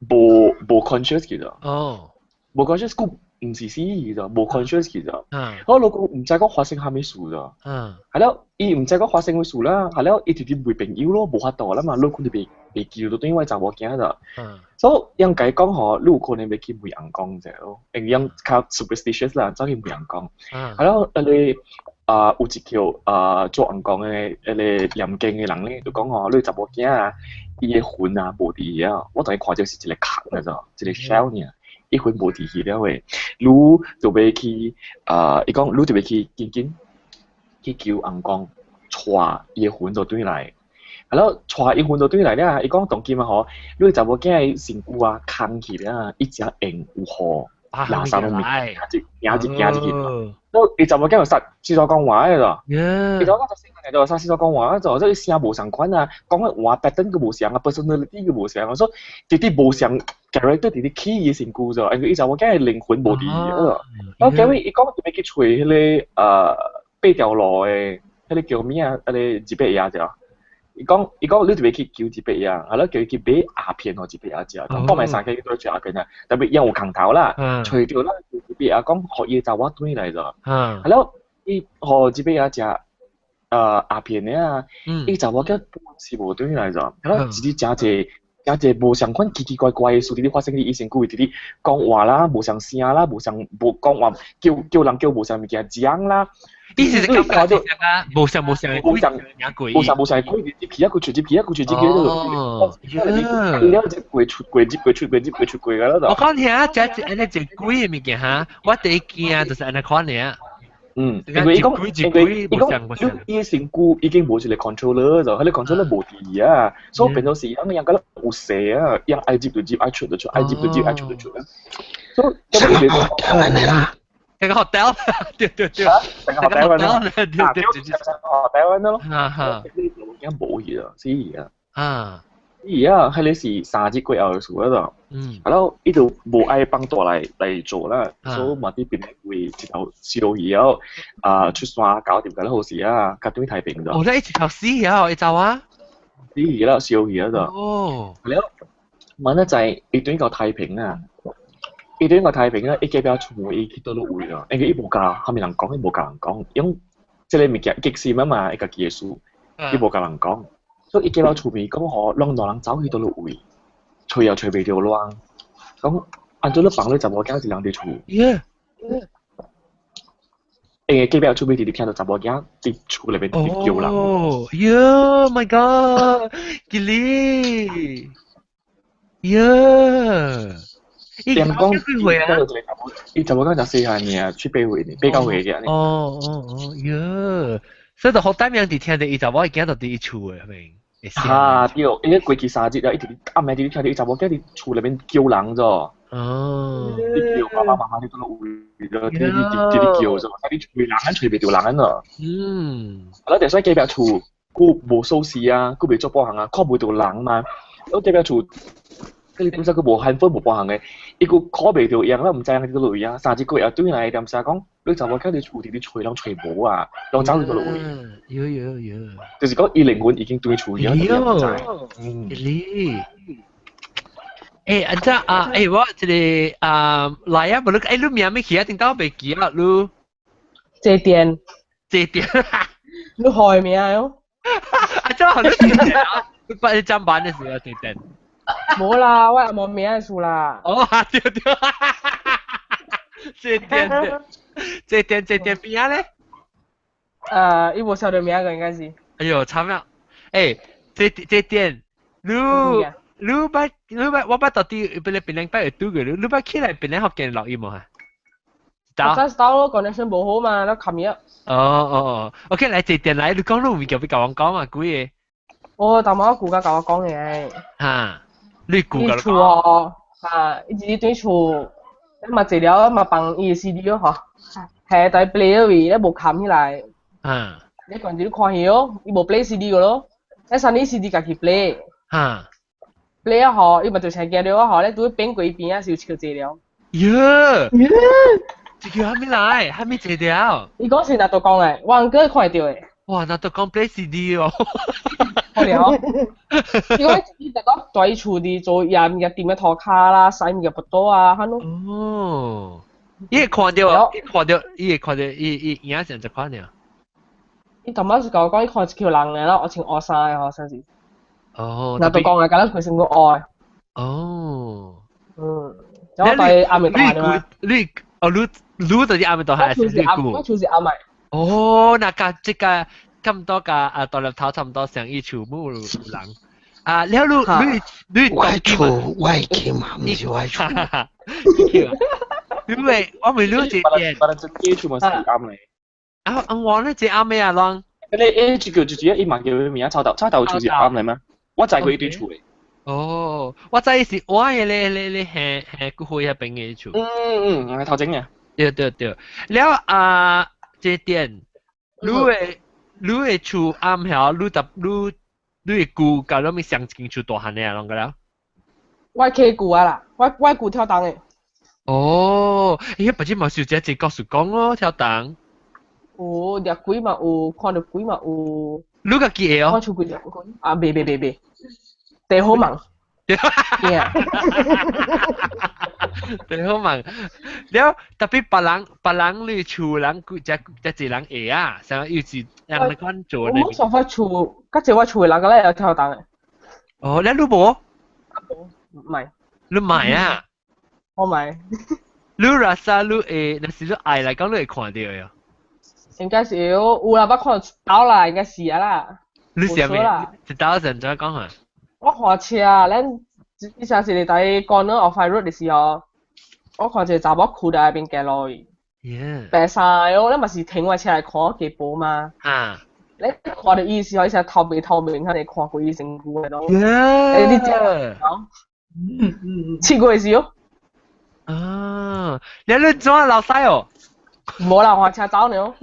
無無 conscious 去咗。哦，無 conscious 閣毋是死去咗，無 conscious 去咗。我老公毋知講發生啥物事咗。係了，伊毋知講發生啥物事啦，係了，伊直直問朋友咯，無法度啦嘛，老公就袂袂記得對我查某囝咗。所以應該講吼，你有可能欲去問翁公者咯，因為樣較 superstitious 啦，走去問翁公。係了，彼個。啊，有一條啊做翁公的彼個念經的人咧，就講吼，你查某囝啊，伊的魂啊無佇遐，我當伊看著是一個殼的咋，一個 shell 爾，伊魂無佇去了的，你就欲去啊，伊講你就欲去緊緊去求翁公，帶伊的魂就轉來，啊了帶伊魂就轉來了，伊講當今啊吼，你查某囝的身軀啊空去了，伊才會有予垃圾物件，行一行一去。都伊查某囝就殺廁所講話嘅咯，伊查某囝就細漢就殺廁所講話，就即係聲無相款啊，講嘅話 pattern 佢無相啊，personality 佢無相啊，所以直直無相 character 直直起伊身軀咗，因為伊查某囝嘅靈魂無佇伊啊。我結尾伊講特別去揣彼個八條路嘅，彼個叫咩啊？彼個二八爺啫。伊講你特別去求一伯爺，啊，你叫伊去買鴉片予一伯爺食，講半暝三更去倒食鴉片啊，特別伊有空頭啦，揣著啦，一伯爺講，予伊查某轉來咗，啊了，伊予一伯爺食鴉片的啊，伊查某囝本是無轉來咗，啊了，一直誠濟誠濟無相款奇奇怪怪的事，直直發生佇伊身軀，直直講話啦，無相聲啦，無相無講話，叫叫人叫無相物件講啦。意思是感覺啊，無相無相無相無相無相鬼入去啊，佢出入去啊，佢出入去哦，了就過出過入過出過入過出過㗎啦。我講聽啊，這按呢一鬼的物件哈，我第一驚就是按呢款爾。嗯，因為伊講，因為伊講，伊身軀已經無一個 controller 咗，彼個 controller 無佇啊，所以變做是樣樣覺得有勢啊，樣愛入就入，愛出就出，愛入就入，愛出就出啊。所以，什麼 hotel 嚟啦？這個 hotel，對對對，這個 hotel 咯，對對對， hotel 咯，啊哈，驚無去啊，死啊！啊，伊啊，彼個是3日過後的事了就，啊了，伊就無愛放大來做啦，所以嘛佇檳城位一頭燒去了，啊出山搞掂個好事啊，較轉太平咗。哦，你一頭死啊，伊走啊？死去了，燒去了就。哦。了，問得在伊轉到太平啊，伊轉到太平啊，伊隔壁厝伊去佗落位啊，因為伊無共蝦米人講，伊無共人講，因為這個物件激心啊嘛，伊家己的事，伊無共人講。所以伊隔壁厝邊講吼，攏兩人走去佗落位，揣又揣袂著亂，講按怎你放你查某囝一人佇厝？因為隔壁厝邊直直聽著查某囝佇厝內面直直叫人。哦，喲，My God，吉利，喲，伊點講幾歲啊？伊查某囝才細漢爾，七八歲爾，八九歲爾。哦哦哦，喲，所以就好膽樣佇聽著伊查某囝就佇伊厝的，係咪？啊對，伊過去3日了，伊直直暗暝直直聽著伊查某囝佇厝內面叫人咗。哦，你叫爸爸媽媽你都落位咗，直直直叫咗，你揣人，揣袂著人咯。啊，就所以隔壁厝，佫無鎖匙啊，佫袂做保行啊，看袂著人嘛。我隔壁厝，佢點解佫無 handphone 無保行的，伊佫看袂著樣，咱毋知影佇佗落位啊。3日過後轉來點聲講，你查某囝佇厝直直揣人揣無啊，攏走去佗落位。有有有，就是講伊靈魂已經轉厝了，喲，你。欸，按怎啊？欸，我這個啊來啊，無你欸，你名咩去啊？頂到袂記啊，你。這電。這電。你害名喲？啊，這好你這電啊！你把你上班的時候這電。無啦，我也無名的事啦。哦，對對。這電這電這電邊啊咧？伊無曉得名個應該是。哎喲，慘啦！欸，這這電，你。你捌你捌我捌到底本來檳城捌會拄過你，你捌起來檳城福建落雨無啊？我真係咯，connection 無好嘛，你冚入。哦哦哦，OK，來這電來，你講你有物件欲共我講嘛？幾個？我淡薄顧家共我講嘅。哈，你顧家厝哦，哈，伊一直對厝，你嘛坐了嘛放伊的 CD 咯，嗬，係在 play 位，你無冚起來。你講住你看戲哦，伊無 play CD 個咯，你三年 CD 家己 play。play 啊嗬，伊嘛就成驚了啊嗬，你拄變過邊啊是笑坐了。喲，這個還沒來，還沒坐掉。伊講是哪度講的，我哥看會著的。哇，那都講 play CD 哦。好了，伊講伊就講在厝裡做嘢物件，掂個塗跤啦，洗物件腹肚啊，哈咯。哦，伊會看著，伊看著，伊會看著，伊伊影像就看著。伊頭仔是共我講，伊看一條人的咯，我穿烏衫的吼，算是。哦。那都講的，敢若規身軀烏的。哦。嗯，然後對阿妹大嘛。你哦，你你就是阿妹大還是你姑？我就是阿妹。哦，那個這個咁多個啊，大粒頭差唔多上一厝母有人啊，了你你我厝我去嘛，毋是我厝。因為我問你這點，把這個厝嘛是啱嚟。啊，我呢這啱咩啊，啷？你誒，這個就是伊嘛叫咩名？草頭，草頭厝是啱嚟咩？我載過一堆厝的。哦，我知是我嘅咧咧咧係係骨灰迄邊嘅厝。嗯嗯，係頭前嘅。對對對，了啊，這點，你的厝暗曉，你特你你的姑甲咱咪上間厝大漢的啊，攏個了。我契姑啊啦，我姑跳動的。哦，咦，不知嘛是這一個故事講咯，跳動。有掠鬼嘛有，看著鬼嘛有。你家己會哦？我厝幾隻鬼？啊，袂袂袂袂，地好忙。驚。地好忙。了特別別人你厝人這這一人會啊，啥又是人來款做呢？我冇想法厝，較濟我厝的人個咧會跳動的。哦，你無？唔係。你買啊？我買。你若啥你會，若是你愛來講，你會看著的。應該是有啦，捌看到啦，應該是啊啦。你是啥物？一到陣怎講啊？我看車，咱以前是佇 corner of High Road 的時候，我看一個查某跍佇那邊行路去。白衫的哦，咱嘛是停我車來看雞婆嘛。啊。你看著伊時候，伊是頭面頭面，可能看過伊身軀的咯。欸，你知？試過時哦。啊！你怎老細哦？無啦，換車走呢。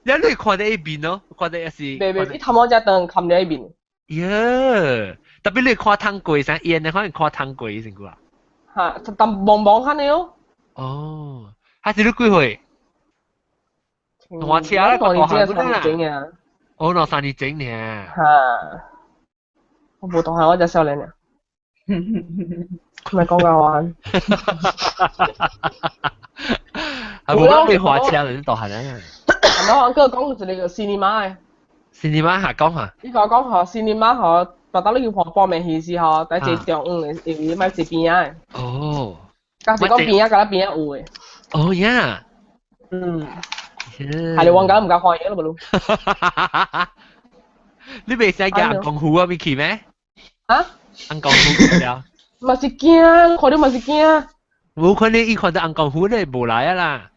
你看著伊面哦，看著也是。袂袂，伊頭毛才長冚佇伊面。耶！特別你看湯過啥，伊安尼可能看湯過身軀啊。哈，但茫茫遐爾哦。哦，還是你幾歲？換車啦，大漢啦。哦，兩三年前爾。哈，我無大漢，我才少年爾。唔係講緊玩。啊，無講你換車就大漢啦。然後閣講一個 cinema 的。 cinema 下講下。你甲我講吼，cinema 吼，逐逐你去看半暝戲時吼，佇坐中央的，因為莫坐邊仔的。哦。假是講邊仔，佮咱邊仔有的。哦呀。嗯。係你往緊唔敢看嘢咯，無路。你袂使行功夫啊，咪去咩？啊？紅功夫了。嘛是驚，看著嘛是驚。無可能，伊看著紅功夫咧，無來啊啦。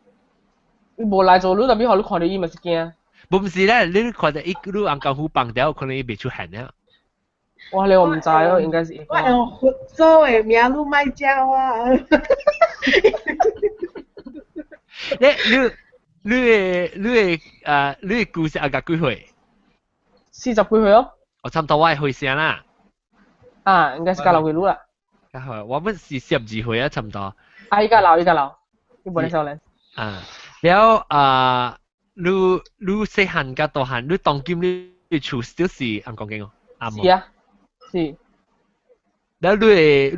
伊無來做，你特別予你看著伊嘛是驚。無毋是咧，你看著伊你紅功夫放掉，可能伊袂出現了。我咧我毋知哦，應該是。我用佛祖的名，你莫叫啊！你的故事阿甲幾歲？四十幾歲哦。我差不多我的歲聲啦。啊，應該是較老幾歲啦。我們是42歲啊，差不多。啊，伊較老，伊較老，伊無咧少年。啊，了啊，你細漢甲大漢，你當今你厝就是紅光景哦，啱無？是啊，是。了你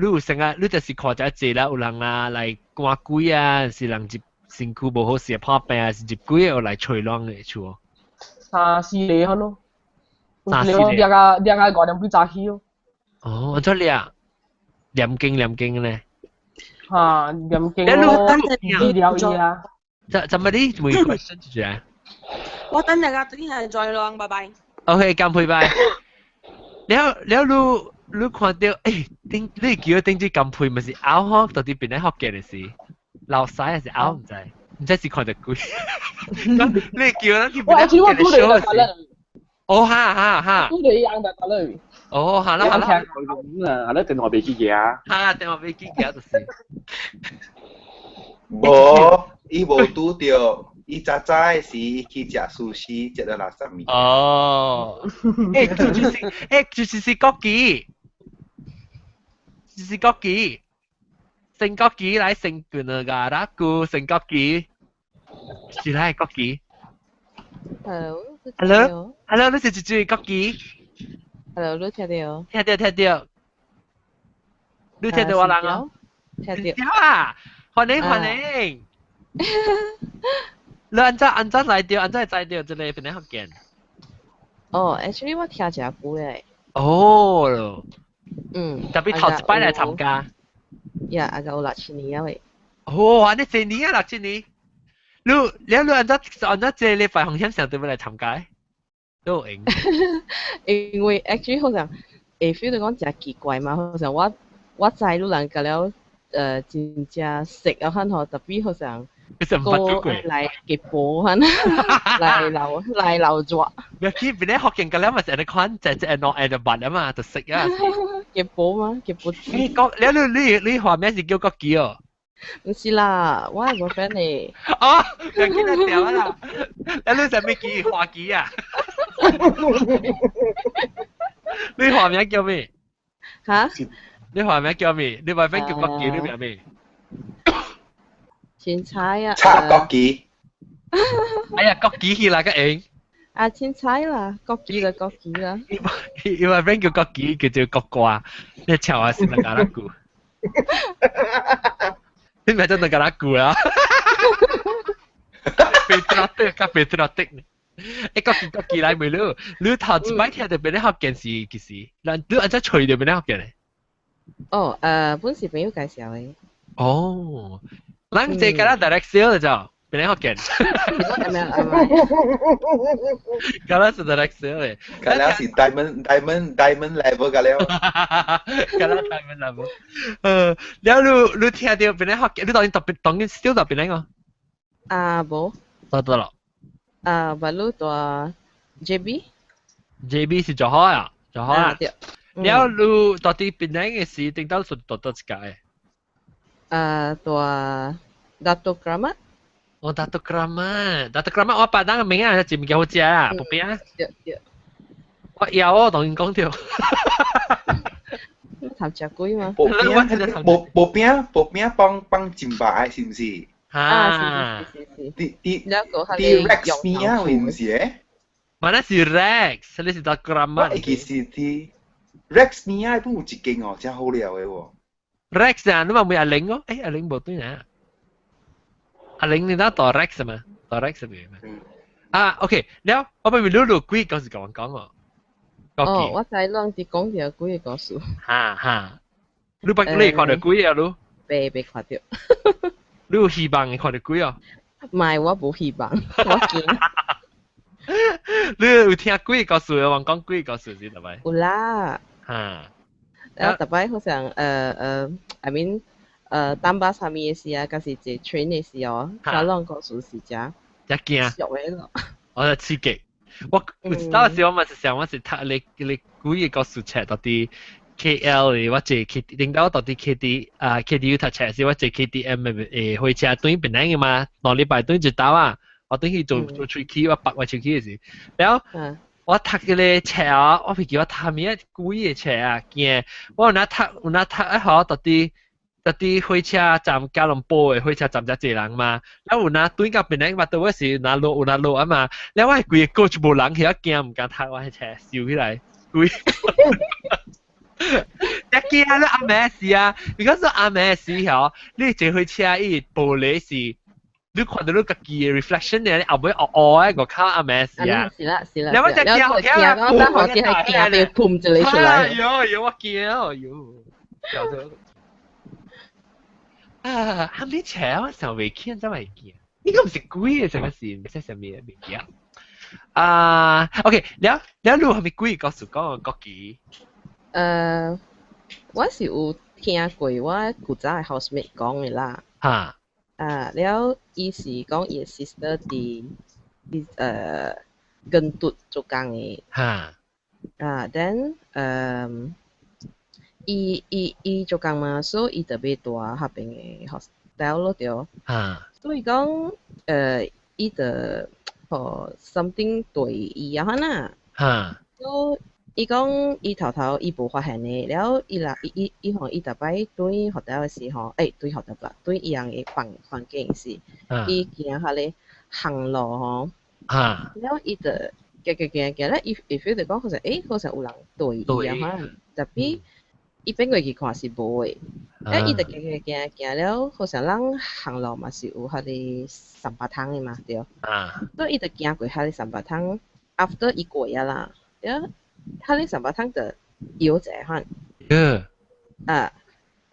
有啥啊？你就是看一濟啦，有人啊來趕鬼啊，是人入身軀無好勢破病啊，是入鬼有來吹亂的厝哦。三四個可咯。三四個。掠到5點幾早起哦。哦，按怎掠？念經念經咧。哈，念經咯，治療伊啊。怎麼你問 question 住啊？我等下等下再啷，拜拜。 OK，乾杯拜。了了，你看著，欸，頂你叫頂這乾杯，毋是拗吼，到底邊咧福建的是老師還是拗毋知？毋知是看著鬼。你叫咱去邊咧福建的 show 是？哦哈哈哈！拄著伊翁在搭落去。哦，好啦好啦。啊，你電話袂記記啊？哈，電話袂記記就是。無，伊無拄著，伊早早的時去食壽司，食了垃圾物。哦。欸，就是欸，就是國旗，就是國旗，升國旗來升軍個啦，古升國旗，是來國旗。 Hello。 Hello，Hello，你是一隻國旗。 Hello，你聽到？聽到聽到。你聽到我人哦？聽到。啊！歡迎歡迎。你按怎按怎來著？按怎會知著這個邊個福建？哦，actually 我聽誠久咧。哦。嗯。特別頭一擺來參加。呀，啊個有六七年啊喂。哦，按呢幾年啊，六七年。你按怎按怎這禮拜風險上對欲來參加？都有閒。因為 actually 好像會 feel 到講誠奇怪嘛，好像我知你人甲了真正熟啊，款吼，特別好像個來結婆款，來留來留熱。別去邊個福建甲了嘛是按呢款，就就按喏按就捌啊嘛，就識啊。結保嗎？結保。你講你你你畫名是叫國旗哦？唔是啦，我係 boyfriend 嚟。哦，又見得掉啦！你你係咩旗？花旗啊？你畫名叫咩？嚇？你畫名叫咩？你 boyfriend 叫國旗，你名咩？凊彩啊！插國旗。哎呀，國旗去啦個型。啊，凊彩啦，國旗就國旗啦。伊 boyfriend 叫國旗，叫做國歌，你笑啊是那個啦句。你咪真係個啦句啊！別得的，甲別得的。欸，國旗國旗來未了？你頭一擺聽到邊咧福建是幾時？咱你按怎揣到邊咧福建咧？哦，本是朋友介紹的。哦，咱這個啦 direct sale 就邊咧福建。係咪係咪？敢若是 direct sale 的。敢若是 diamond diamond diamond level 個了。敢若 diamond level。了你你聽到邊咧福建？你當然特別當然 still 特別咧個。啊，無。得得啦。啊，巴魯大 JB。 JB 是做好啊，做好啊。對。了你到底檳城的時，頂到是讀倒一屆？啊，大 Dato Keramat。哦，Dato Keramat，Dato Keramat 我巴當個名啊，真物件好食啊，薄餅。對對。我枵我當然講著。你頭食鬼嗎？薄餅，薄薄餅，薄餅幫幫真白是毋是？啊，是是是是。啲啲啲 Rex 邊啊，是毋是咧？嘛，那是 Rex，你是 Dato Keramat。我會記是啲 Rex 邊啊，本有一間哦，真好料的喎。 Rex 啊，你嘛問阿玲哦？欸，阿玲無對啊。阿玲你那大 Rex 嘛？大 Rex 係咪？啊，OK，了，我咪問你你鬼故事共我講哦。哦，我知攏佇講著鬼个故事。哈哈，你捌你看著鬼啊？你？未未看著。你有希望會看著鬼哦？毋係，我無希望，我驚。你有聽鬼故事有講鬼故事是逐擺？有啦。哈。了逐擺好像I mean 搭巴啥物的時啊，抑是坐 train 的時候，聽攏故事是誠誠驚。俗的咯。我就刺激。我有當時我嘛是想，我是讀你你鬼个故事冊到佇 KL 的，我坐 K 領導到佇 KD 啊 KDU 讀冊時，我坐 KTM 的火車轉檳城的嘛，兩禮拜轉一兜啊。我轉去做做喙齒，我拔我喙齒的時，了我讀彼个冊啊，我袂記我讀啥物啊鬼的冊啊，驚我有哪讀有哪讀一號到佇到佇火車站吉隆坡的火車站遮濟人嘛，了有哪轉到檳城嘛，倒尾是若落有哪落啊嘛，了我規个 coach 無人去，我驚毋敢讀我彼冊，收起來，規。一驚你暗暝時啊，你講說暗暝時吼，你坐火車伊玻璃是。你看到你家己的 reflection 咧，後尾黑黑的個靠暗暝時啊。是啦是啦。你我只驚驚啊！我等下啲係驚被噴一個出來。哎呦呦，我驚哦呦！叫做啊，後尾車我想未見，真係驚。應該唔是鬼嘅，什麼事？唔知什麼物件。啊，OK，了了，你有啥物鬼故事講國旗？我是有聽過我古早的 housemate 講的啦。哈。啊，了伊是講伊的 sister 佇佇根篤做工的。哈。啊，then 伊伊伊做工嘛，所以伊就欲蹛彼邊的 hostel 咯對。哈。所以講伊就予 something 對伊啊啦。哈。所以伊講伊頭頭伊無發現的，了伊若伊伊伊吼伊逐擺轉 hotel 的時候，欸轉 hotel 啦，轉伊人的房房間時，伊行彼个行路吼，了伊就行行行行咧，伊伊 feel 著講好像欸好像有人對伊啊哈，tapi 伊變過去看是無的，了伊就行行行行了，好像咱行路嘛是有彼个三八桶的嘛對，所以伊就行過彼个三八桶，after 伊過啊啦，了。彼个三八桶就搖一下款，啊，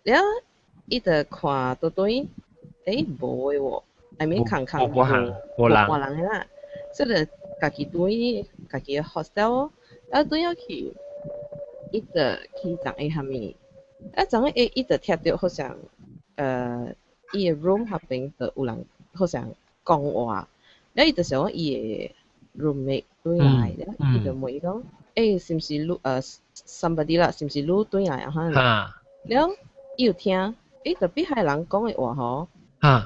了伊就看倒對，欸無的喎，I mean 空空無人無人無人的啦，所以就家己轉家己的 hostel，了轉入去，伊就去昨下啥物，啊昨下伊就聽著好像，伊的 room 彼邊就有人好像講話，了伊就想講伊的 roommate 轉來，了伊就問伊講。欸，是毋是你somebody 啦，是毋是你轉來啊？哈，了伊有聽，欸，特別係人講的話吼，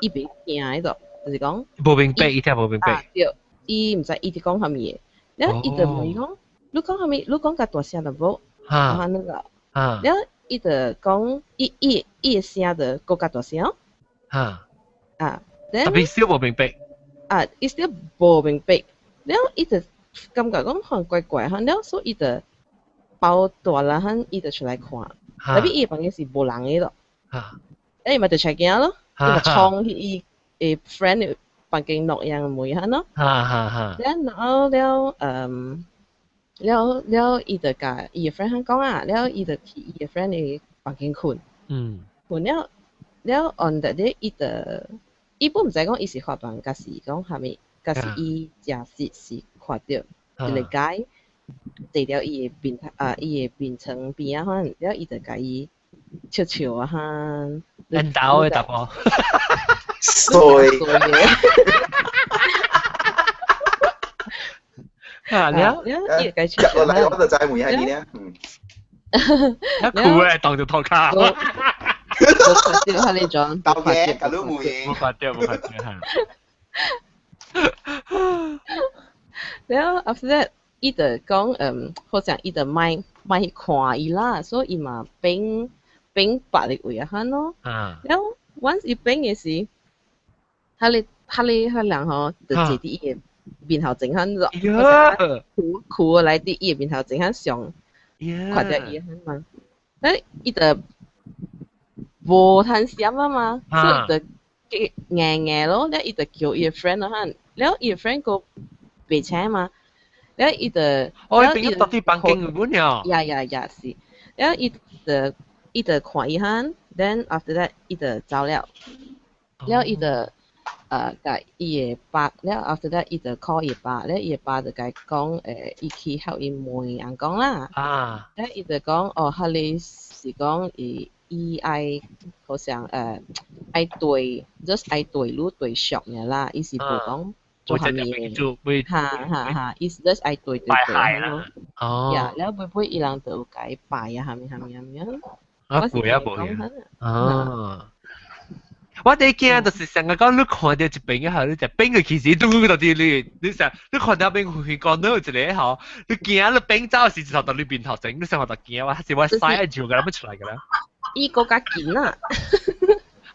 伊袂聽的就，就是講無明白，伊聽無明白。對，伊毋知伊佇講啥物的，了伊就問伊講，你講啥物？你講較大聲淡薄，啊那個，了伊就講，伊伊伊的聲就閣較大聲。啊，啊，特別小無明白。啊，伊小無明白，了伊就感覺講可能怪怪哈，了所以伊就包大啦，哈，伊就出來看，特別伊房間是無人的咯，伊咪就出鏡咯，伊就衝去伊的 friend 的房間落樣門哈咯，然後了了了伊就共伊的 friend 講啊，了伊就去伊的 friend 的房間睏，睏了了 on that day 伊就伊本毋知講伊是發夢，抑是講啥物，抑是伊誠實是看著一個 guy 坐佇伊的面啊，伊的面床邊仔款，了伊就共伊笑笑啊哈。緣投的查埔。衰。啊，了了，伊就共笑笑。入落來我就知問下你咧。一苦咧，當做拖卡。無看著哈你種，豆嘅，甲你問嘅。無看著，無看著哈。了 after that，伊就講，好像伊就莫莫去看伊啦，所以伊嘛變變別個位啊哈咯。了，once 伊變的時，彼个彼个彼人吼，就坐佇伊的面頭前漢咯，褲褲來佇伊的面頭前漢上，看著伊漢嘛。咱伊就無通閃啊嘛，所以就硬硬咯，了伊就叫伊的 friend 咯哈，了伊的 friend 閣袂請嘛，了伊就哦，伊朋友到底房間有本了。呀呀呀是，了伊就伊就看伊哈，then after that 伊就走了，了伊就共伊的爸，了 after that 伊就 call 伊爸，了伊的爸就共伊講，伊去予伊問翁講啦，了伊就講，哦，彼个是講伊。伊愛好像愛對，just 愛對你對上爾啦，伊是無講做啥物的，哈哈哈，伊是 just 愛對對對咯。哦，呀，了尾尾伊人就有共伊拜啊，啥物啥物啥物。啊，會啊，無嘅。哦，我第一驚就是成日講你看著一邊個吼，你就變個其實拄到底你，你成你看到邊去講到一個吼，你驚你變走時就到你面頭前，你成日就驚我，是我屎就共咱出來個啦。伊閣較近啊，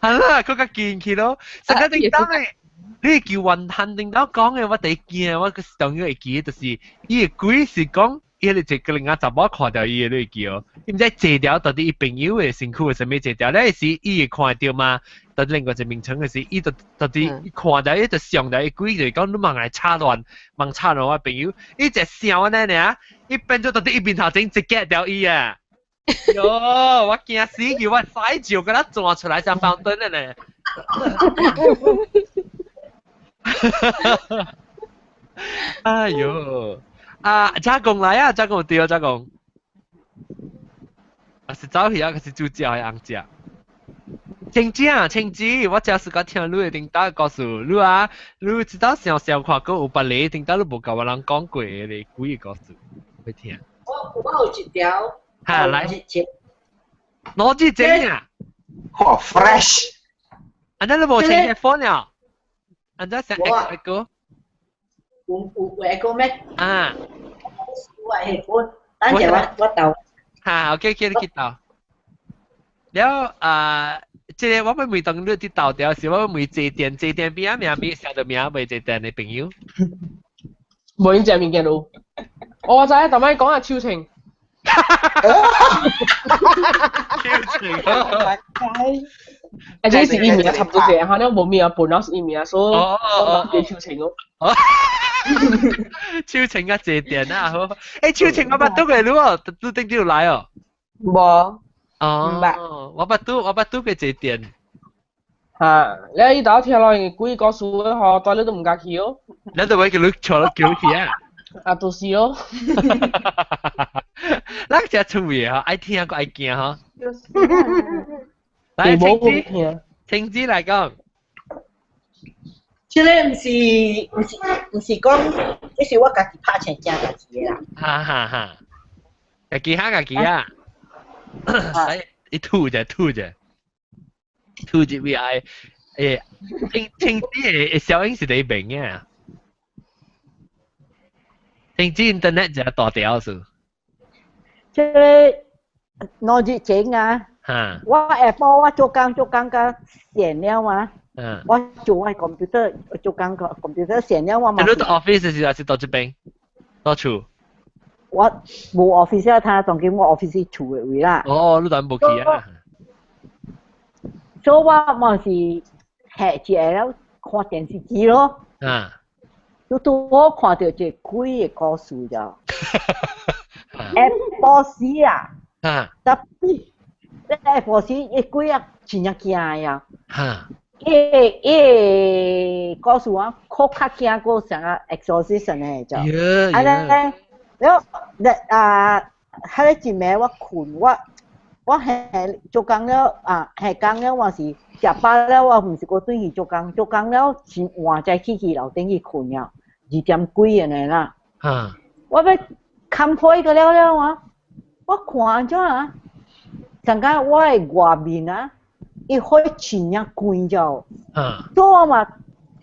係啦，閣較近去咯。上個頂當咧，你叫雲漢頂當講的，我第一驚，我當然會記，就是伊的鬼是講，伊個一個另外查某看著伊的，你會記哦。伊毋知坐牢到底伊朋友的身軀的啥物坐牢，咧時伊會看著嘛？到底另外一個名稱的時，伊就到底伊看著伊就想著伊鬼就是講，你茫來插亂，茫插亂我朋友，伊一想按呢爾，伊變做到底伊面頭前一夾著伊啊！喲，我驚死佢，我屎就給他撞出來像方燈的呢。哎呦，啊，嘉公來啊，嘉公對啊，嘉公。啊是走去啊，還是煮食還是紅食？清子啊，清子，我這時間聽你的頂搭故事，你啊，你知道想想看，閣有別個頂搭你無共我人講過的鬼故事，欲聽。我有一條。哈，來，攞支整啊！哇，fresh！按這你無穿 headphone 了？按這想 echo？有有 echo 咩？啊！我 headphone，等陣我鬥。哈，OK，你去鬥。了啊，這個我欲問當你佇鬥掉時，我欲問這店，這店邊啊名邊寫著名袂這店的朋友。無因食物件有。我知，逐擺講啊秋情。秋情。啊，這是伊名差不多這，哈，你無名本來是伊名，所以我叫秋情咯。秋情啊，這店啊好。欸，秋情我捌拄過你哦，你頂有來哦。無。哦，我捌拄，我捌拄過這店。嚇！你伊頭聽落鬼故事吼，大你都毋敢去哦。你都會叫你坐落叫去啊？啊，就是咯。咱真趣味吼，愛聽閣愛驚吼。來，青子，青子來講。這個毋是毋是毋是講，這是我家己拍成正代誌的啦。哈哈哈。家己哈家己啊，伊吐者吐者，吐入去愛聽聽啲嘅效應是你明嘅，聽知 internet 就大條數。這個兩日前啊，我下晡我做工做工甲線了嘛，我做我 computer 做工個 computer 線了我嘛。你到 office 是還是到這邊？到厝？我無 office 啊，他當今我 office 厝的位啦。哦，你當無去啊？所以我嘛是下一下了看電視機咯。就拄好看到一個鬼的故事就。下晡時啊。特別下晡時，伊鬼啊真正驚呀。伊伊故事啊，較較驚過啥個 exorcism 呢就。啊咧，了咧啊，彼個一暝我睏我。我係做工了啊，下工了我是食飽了，我毋是閣轉去做工，做工了真晚才起去樓頂去睏了，2點幾按呢啦。我欲冚被個了了啊，我看按怎啊？上個我的外面啊，伊火真正關咗。所以我嘛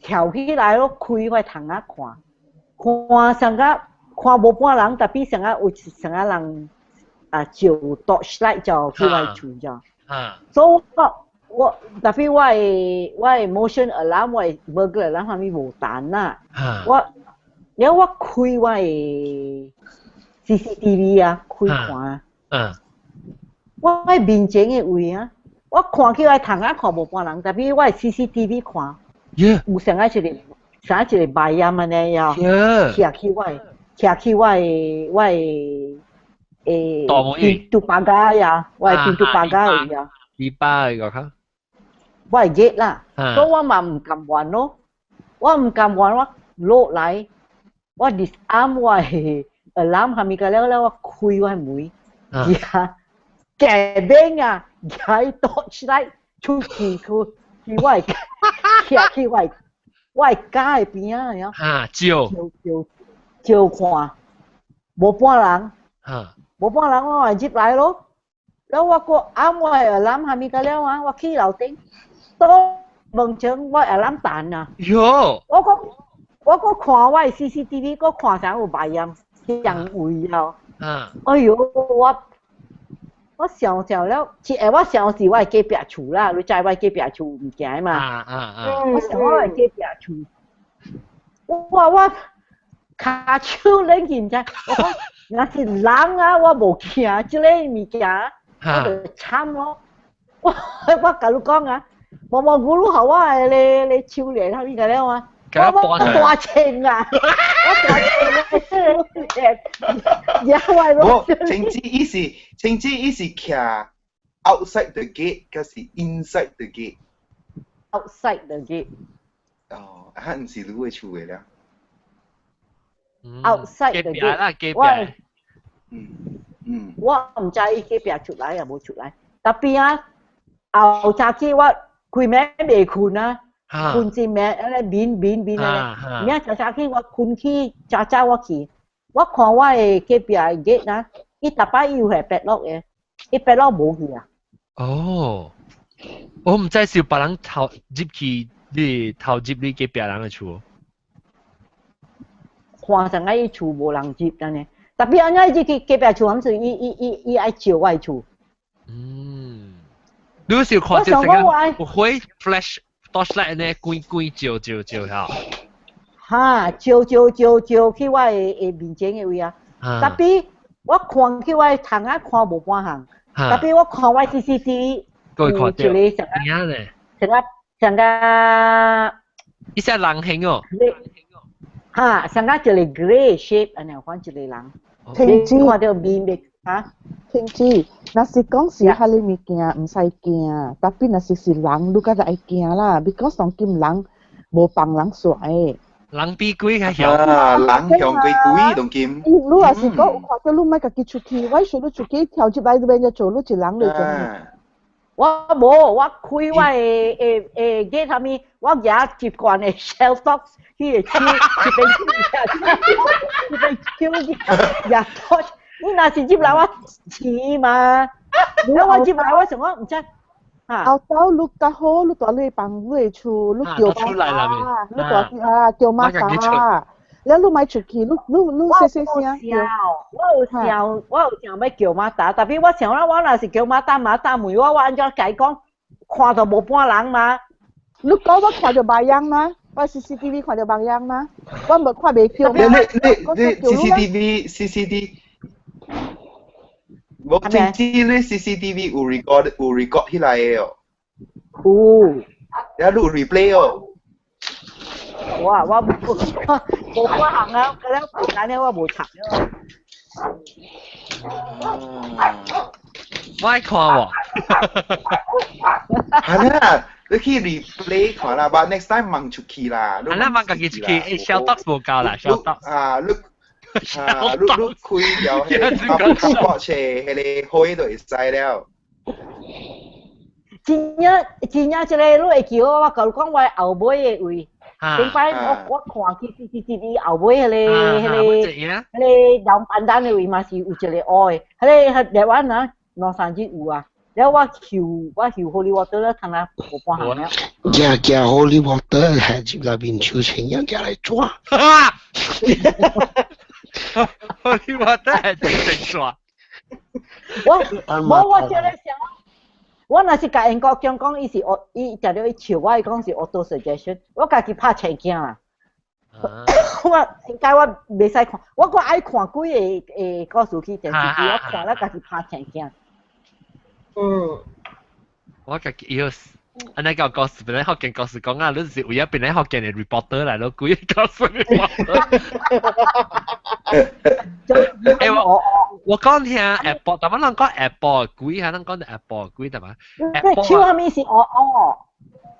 跳起來咯，開我窗仔看，看上個看無半人，特別上個有上個人。啊，照 torchlight 就去我厝就，所以我我特別我的 motion alarm 我的 burglar alarm 啥物無彈啦，我了我開我的 CCTV 啊，開看，我的面前的位啊，我看去我窗仔看無半人，特別我的 CCTV 看，有啥個一個啥一個白煙按呢呀，徛去我的徛去我的我的。pintu pagar 呀，我的 pintu pagar 呀。尾巴個卡。我的 gate 啦，所以我嘛毋甘願咯，我毋甘願我落來，我 disarm 我的 alarm 啥物個了了，我開我的門，呀，隔邊啊，舉 torchlight 出去去去我的，徛去我的我的家的邊仔呀。啊，照。照照看，無半人。無半人我嘛入來咯，了我閣按我的 alarm 啥物個了啊，我去樓頂，到門前我 alarm 彈啊。喲！我閣我閣看我的 CCTV，閣看啥有白煙，上位啊。哎喲，我我想想了，一下我想是我的隔壁厝啦，你知我的隔壁厝物件嘛？我想我的隔壁厝，我我跤手冷去，毋知我講。若是人啊，我無驚這個物件，我就慘咯。我我共你講啊，無無無你予我的咧咧手鏈啥物個了啊？我我大穿啊！我大穿啊！手鏈，也我無，清子伊是清子伊是徛 outside the gate，還是 inside the gate？ Outside the gate。哦，啊，毋是你的厝的了。 Outside the gate，我我毋知伊隔壁出來也無出來，特別啊，後早起我規暝未睏啊，睏一暝按呢眠眠眠按呢，明早早起我睏去早早我去，我看我的隔壁的 gate 啊，伊逐擺伊有下 padlock 的，伊 padlock 無去啊。哦，我毋知是有別人偷入去，你偷入你隔壁人的厝。看上個伊厝無人入按呢，特別按呢入去隔壁厝，含是伊伊伊伊愛照我的厝。嗯，你是有看到這個有火 flash torchlight 呢，關關照照照下。哈，照照照照去我的的面前的位啊。特別我看去我的窗仔看無半項，特別我看我 CCTV 有一個上個上個上個，伊隻人形哦。哈，上個一個 grey shape，按呢款一個人。聽知看到面面哈？聽知，若是講是彼个物件，毋使驚，特別若是是人，你較就愛驚啦，because 當今人無放人煞的。人比鬼較兇。啊，人兇過鬼當今。你若是講有看到你莫家己出去，我想你出去跳入來這邊就做你一人嚟做。我無，我開我的的的 gate 啥物，我舉一罐的 Shelltox，彼個手一邊手一邊手舉 torch，你若是入來我錢嘛，我入來我想講毋知。後頭你較好，你蹛你房你的厝，你叫媽，你蹛啊叫媽打，了你莫出去，你你你細細聲。我有想，我有想欲叫媽打，tapi 我想啦，我若是叫媽打，媽打問我，我按怎共伊講？看著無半人嘛？你講我看著別樣嗎？我 CCTV 看著別樣嗎？我無看袂著。你你你 CCTV CCTV 無真知你 CCTV 有 record 有 record 起來的哦。有。了你有 replay 哦。我我無無看行啊，了安呢我無插了。我愛看喎。係啦，你去 replay 看啦，but next time 問出去啦。係啦，問家己出去，誒，小 docs 無夠啦，小 docs。啊，你啊，你你開條彼個卡車，彼個開就會使了。真正真正這个你會記我，我共你講我後尾的位。頂擺我我看去 CCTV 後尾彼个彼個彼个兩板凳的位嘛是有一個烏的，彼个台灣啊兩三日有啊。了我睺我睺 Holy Water 了，通啊無半項了。行行 Holy Water 係入內面手穿樣行來抓。 Holy Water 係正正抓。我無我這咧想，我若是共英國講講，伊是我伊食著伊笑我，伊講是 auto suggestion，我家己拍青鏡啦。我應該我袂使看，我閣愛看幾个故事去電視機，我看了家己拍青鏡。嗯，我家己要，按呢個故事本來福建故事講啊，你是為咗本來福建的 reporter 來咯，規个故事 reporter。欸，我我講聽 Apple，但係咱講 Apple 鬼嚇，咱講到 Apple 鬼對嘛？手下面是哦哦。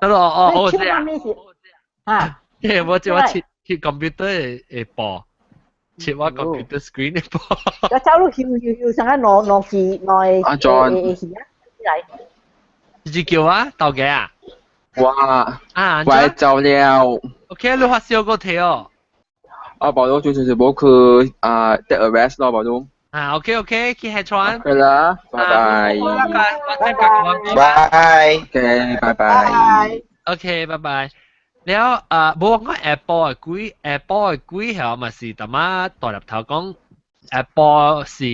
得咯哦哦，手下面是嚇。欸，我這我切切 computer 會播，切我 computer screen 會播。我走路睺睺睺上個兩兩字兩個阿 John 魚啊來。是叫啊，豆家啊。哇！啊，我走了。 OK，你發燒過睇哦。啊，寶都就是無去啊，take a rest 咯，寶都。啊，OK OK，去下船。 OK 啦，拜拜。拜拜。拜。 OK，拜拜。 OK，拜拜。了啊，無講下晡的鬼，下晡的鬼係嘛是淡仔大粒頭講，下晡是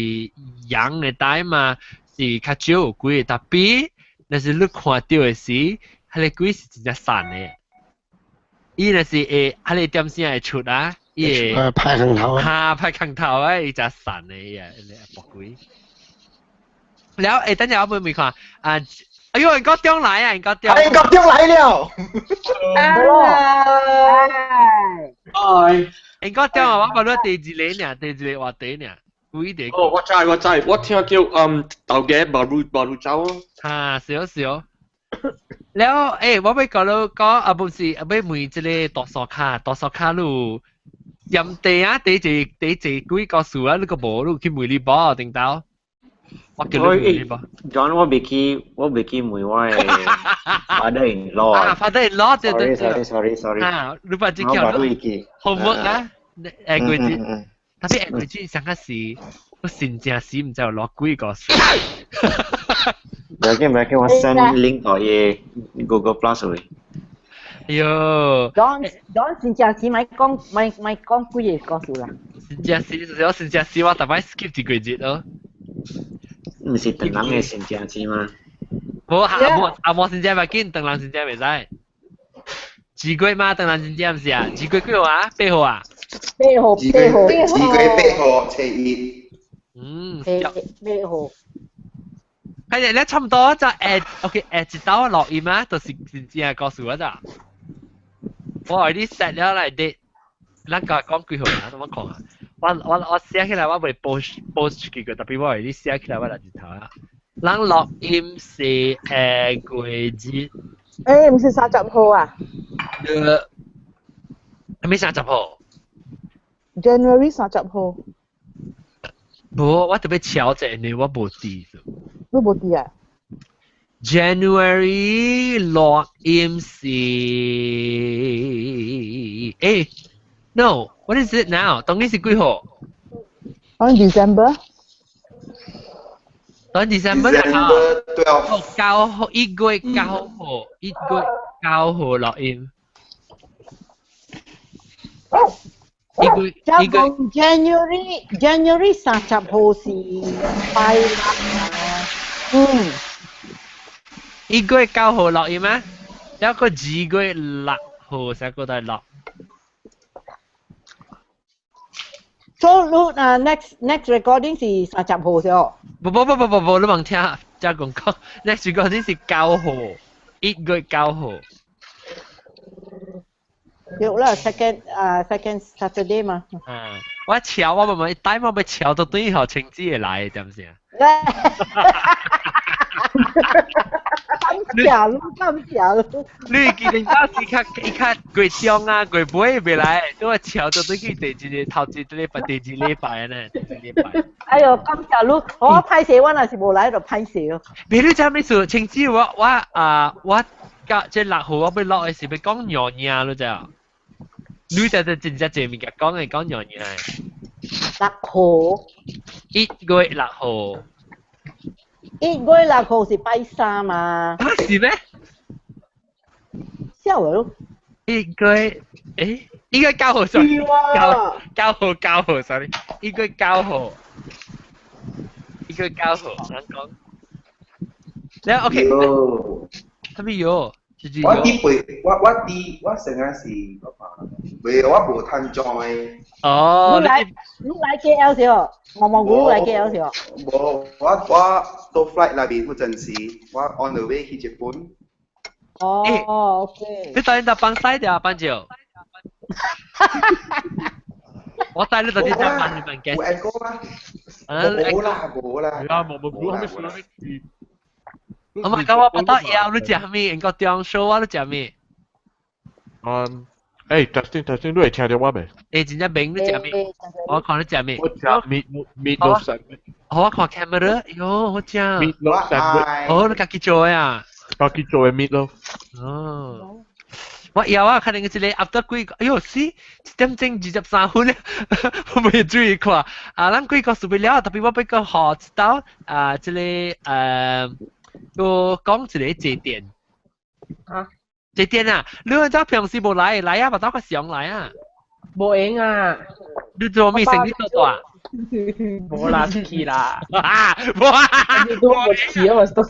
陽的 time 嘛，是較少有鬼，tapi 若是你看著的時，彼个鬼是真正散的。伊若是會，彼个點聲會出啊，伊會拍空頭啊，哈拍空頭啊，伊真散的伊啊，彼個鬼。了，欸，等陣我問問看啊。哎呦，英國中來啊，英國中！英國中來了。 Hello。嗨。英國中啊，我講你第一个爾，第一个話題爾，幾個？哦，我知我知，我聽叫嗯豆家馬路馬路走啊。哈，是是哦。了，欸，我欲講你講啊，不是，啊，欲問這个大蘇卡，大蘇卡你有驗地啊？第一第一幾個數啊？你閣無？你有去問你某頂頭？我叫你問你某。 John，我袂記，我袂記問我的 father in law 啊，father in law 對對對。Sorry sorry sorry。啊，你把這叫 homework 啊？下個月，tapi 下個月上個時，我真正時毋知有偌幾個數。唔要緊唔要緊，我 send link 到伊 Google Plus 去。哎喲 John John 真正時莫講莫莫講幾个故事啦。真正時，我真正時我逐擺 skip 一個月咯。毋是唐人的新正字嗎？無阿無阿無新正袂緊，唐人新正袂使。幾月嘛？唐人新正毋是啊？幾月幾號啊？八號啊？八號八號。二月八號，初一。嗯。八八號。係咧，差唔多就下，OK，下一道錄音啊，就是真正故事啊咋。我愛你 set 了來 date，咱個講幾號啊？怎麼講啊？我我我寫起來，我袂 post post 出去個，tapi 我愛你寫起來，我來日頭啊。咱錄音是下個月。欸，毋是30號啊？係咪三十號？January 30號。無，我特別敲者呢，我無記。你無記啊？January 錄音是，欸，No，what is it now？當今是幾號？當 December。當 December 12。 9號，1月9號，1月9號錄音。一月就講 January 30號是拜六。嗯。 1月9號錄音咩？一個2月6號先過來錄。 So 你啊 next recording 是30號先哦。不不不不不不，你問聽，再講講，next recording 是9號，1月9號。對啦，second 啊 second Saturday 嘛。啊，我敲我慢慢帶我要敲到對號清子會來，知唔知啊？感謝你，感謝你。你記得當時較伊較月中啊，月尾未來，都我敲到對去第一個頭一個禮拜，第二禮拜呢，第二禮拜。哎喲，感謝你，我歹勢，我若是無來就歹勢哦。別你知咩事？清子我我啊我甲這6號我欲落的是欲講娘娘，你知啊？你就就真正濟物件講的講娘娘。六號。 1月6號。 1月6號是拜三嘛？啊，是咩？笑咯。一月，誒，1月9號，sorry，9號9號，sorry，1月9號，1月9號，咱講。你 OK？啥物藥？我啲背，我我啲我成日是，未我無趁 join。哦，你來 KL 時候，我冇估來 KL 時候。無，我我到 flight 內邊嗰陣時，我 on the way 去日本。哦，OK。你當然幫西掉幫照。我帶你到啲只幫你們嘅。有按過嗎？冇啦，冇啦。係啊，冇冇估，後尾算啦，我咪講我不得要，你食咩？應該中數啊，你食咩？嗯，誒，頭先頭先你會聽到我未？誒，真正明你食咩？我看你食咩？我食 meat sandwich。好，我看 camera，喲，好食。 meatloaf sandwich。哦，你家己做的啊？家己做的 meatloaf。哦。我有啊，可能一個 after 幾個，哎喲，死，1點鐘23分，我未注意看。啊，咱幾個準備了，特別我欲閣學一道啊，這個我講一個節點。啊？節點啊！你按照平時無來，來啊，嘛當較常來啊。無閒啊！你做咩生意做大？無啦，出去啦。啊！無啊！你都無去啊嘛，都。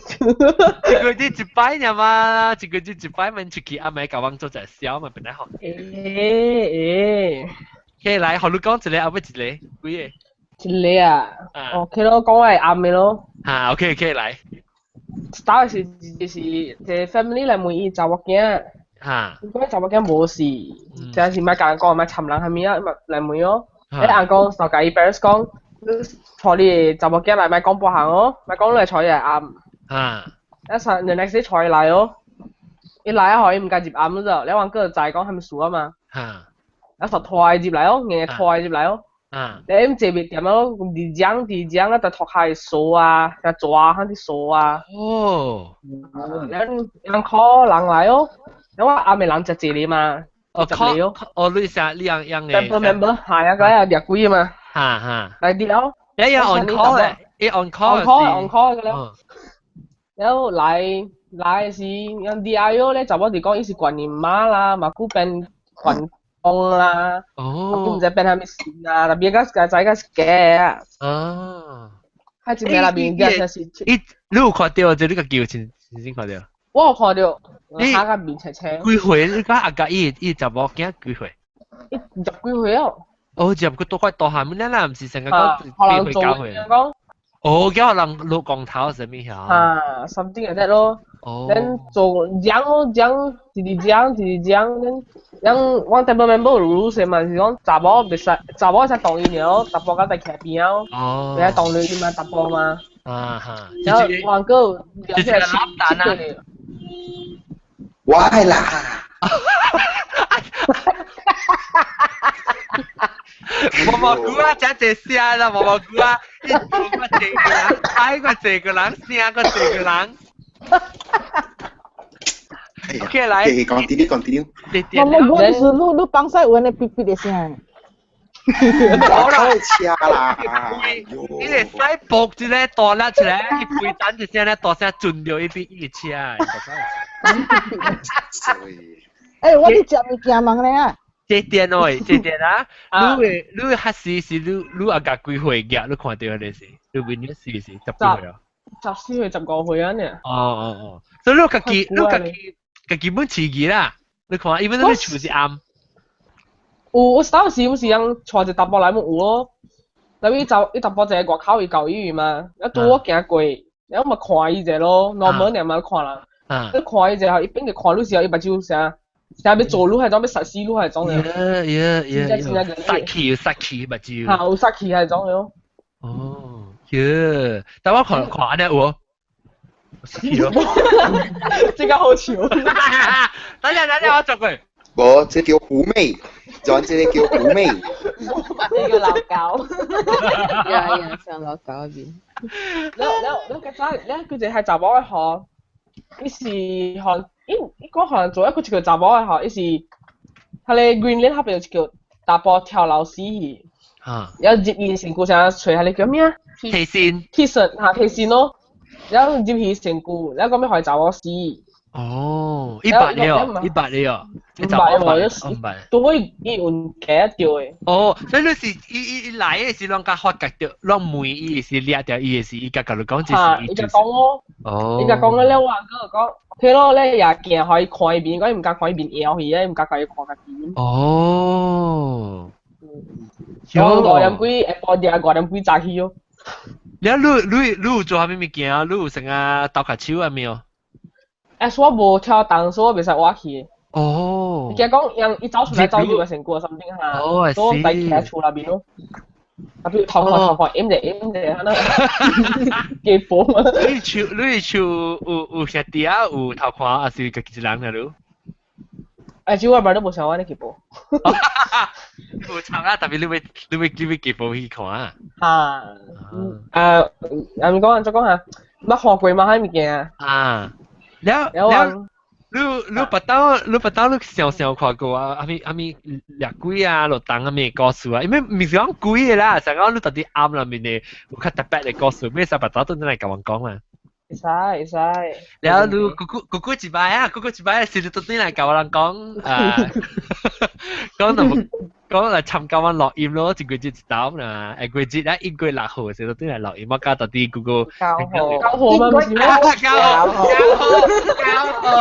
一個月一擺爾嘛，一個月一擺免出去，阿妹共阮做一個小嘛，本來好。欸欸。可以來，予你講一個，後尾一個，幾個？一個啊。OK 咯，講我會暗的咯。啊，OK OK，來。打是就是個 family 來問伊查某囝，講查某囝無事，真是莫共人講，莫摻人啥物啊，來問哦。你翁講就共伊 parents 講，你帶你查某囝來莫講半項哦，莫講你來帶伊來暗。一陣 the next day 帶伊來哦，伊來啊，予伊毋敢入暗咗，你翁閣知講啥物事啊嘛。一就拖伊入來哦，硬拖伊入來哦。你咁坐袂掂咯，佇講佇講啊，就脫開鎖啊，就抓下啲鎖啊。哦。人人 call 人來哦，因為阿妹人食一個嘛。哦，call 哦，你啥你樣樣嘅？Member member 係啊，嗰日掠鬼嘛。哈哈。來啲了。你有 on call 嘅，伊 on call on call on call 嘅了。然後來來是人 D I O 咧，就我哋講伊是觀音媽啦，嘛古變觀公啦，哦，唔知變啥物神啊，特別個個仔個是假啊。哦。喺前面那邊嘅就是。伊你有看到就你個叫先先看到。我有看到，他個面青青。幾歲？你講阿家伊伊查某囝幾歲？伊20幾歲哦。哦，十幾多塊大漢，你啦，毋是成個講8歲9歲。哦，叫人落光頭啥物嚇？啊，something like that 咯。哦。 then 做講咯講，一直講一直講，then 講我 temple member 有รู้嘛，是講查某袂使，查某會使動伊爾，查甫甲在徛邊仔。哦。袂使動你嘛，查甫嘛。啊哈。然後我個就是老蛋啊。我愛啦。毛毛菇啊，真濟聲啦，毛毛菇啊，一做個這個人，愛個這個人，聲個這個人。OK，來。講啲啲，講啲啲。毛毛菇就是你你放屎有安尼嗶嗶的聲。開車啦！伊個使搏一個大力出來，伊飛彈一聲咧大聲震著伊邊伊個車。欸，我佇食物件問咧啊。這電哦，這電啊！你會你會較時是你你阿甲幾歲額？你看著彼個是，你問你是是十幾歲啊？ 14歲、15歲啊呢。哦哦哦，所以你家己你家己家己本飼字啦，你看，因為你厝是暗。有，我當時我是樣帶一淡薄來，冇有咯。特別伊走伊淡薄一個外口伊舊醫院嘛，啊拄我行過，然後嘛看伊者咯，normal 爾嘛看人，你看伊者後，伊變個看你時候，伊目睭啥？啥欲做你彼種，欲殺死你彼種嘅。Yeah，殺氣有殺氣目睭。嚇，有殺氣彼種咯。哦，耶！但我看看按呢有，殺氣咯。這個好笑。等下等下，我做過。無，這叫狐媚，就這個叫狐媚。呢個老狗。呀呀，上老狗嗰邊。你你你較早，你佢就係查某的吼，伊是吼。伊伊講可能做一個一個查某的吼，伊是，彼个 Greenland 彼邊有一個查埔跳樓死去，然後入伊身軀啥揣彼个叫咩啊？提線。提線嚇提線咯，然後入去身軀，然後講欲予查某死。哦，100个哦，100个哦，五百個，五百。都伊伊有記得著的。哦，所以你是伊伊伊來的是攏共發覺著，攏問伊是掠著伊的是，伊共共你講這是。伊就講咯。哦。伊就講了，我閣講，彼咯咧也驚予伊看伊面，講伊毋敢看伊面搖去，伊毋敢共伊看家己。哦。我5點幾下晡日，5點幾早起哦。了，你你你有做啥物物件？你有成啊鬥跤手啊沒有？欸，所以我無跳動，所以我袂使活去。哦。伊驚講，人伊走出來走入來身軀啥物哈，所以我徛佇厝內面咯。啊，比如頭看頭看，掩者掩者，按呢，加報嘛。你厝你厝有有兄弟啊？有頭看，抑是家己一人爾汝？欸，這我嘛都無想按呢去報。無參啊，特別你欲你欲你欲去報去看啊？哈，啊，按講按怎講哈？捌看過嗎？彼物件？啊。了了，你你捌到你捌到你想想看過啊？啥物啥物掠鬼啊，落動啥物故事啊？因為毋是講鬼的啦，是講你到底暗內面的有較特別的故事，咩使捌到轉來共阮講啊？會使會使。了你姑姑姑姑一擺啊，姑姑一擺是你轉來共阮講啊，講那麼講來參加阮錄音咯，一個月一道啦，下個月啊1月6號時轉來錄音，我教到底姑姑。 9號。9號嗎？毋是嗎？9號9號9號。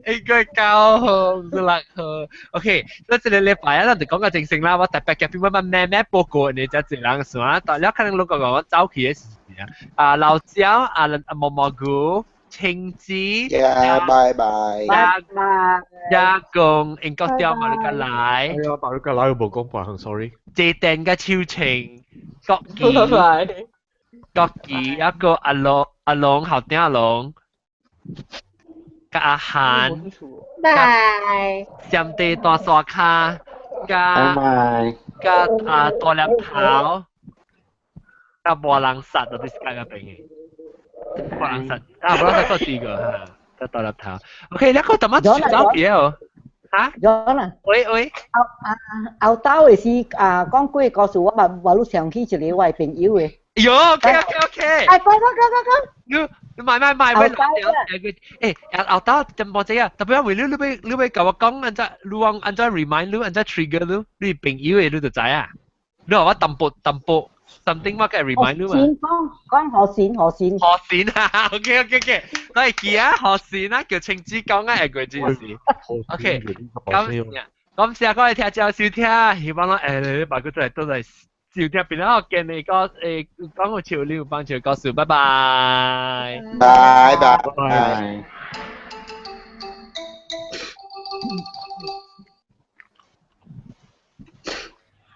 1月9號，毋是6號。OK，所以這個禮拜啊，咱就講個正式啦。我特別嘅邊乜乜咩咩報告，你才一人算。但了可能攏講講我走去的時啊，啊老椒啊毛毛菇。青子， Yeah，拜拜。拜拜。一共英國雕馬魯格來。哎呀，馬魯格來我無講白，sorry。這電嘅秋情，國旗，國旗一個阿龍阿龍後頂阿龍，佮阿韓，拜。占地大沙卡，佮佮啊大粒頭，佮無人殺，就是佮個邊嘅。無人殺，啊無人殺閣第二個哈，佮大粒頭。OK，你個怎麼走去哦？哈？咗啦。喂喂。後啊後兜的是啊講過故事，我嘛無愈想起一個我的朋友的。喲，OK OK OK。哎，講講講講講。你你買買買買，欸，後兜真無這啊，特別為你你欲你欲共我講按怎，你講按怎 remind 你按怎 trigger 你，你朋友的你就知啊。你話我淡薄淡薄 something 我該 remind 你嘛。講講何線何線。何線啊？OK OK OK，我會記啊，何線啊，叫青子講啊，下過這事。OK，感謝，感謝各位聽眾收聽，希望咱下禮拜閣再來倒來收聽邊啊，見你個誒講個潮流幫潮故事，拜拜。拜拜拜。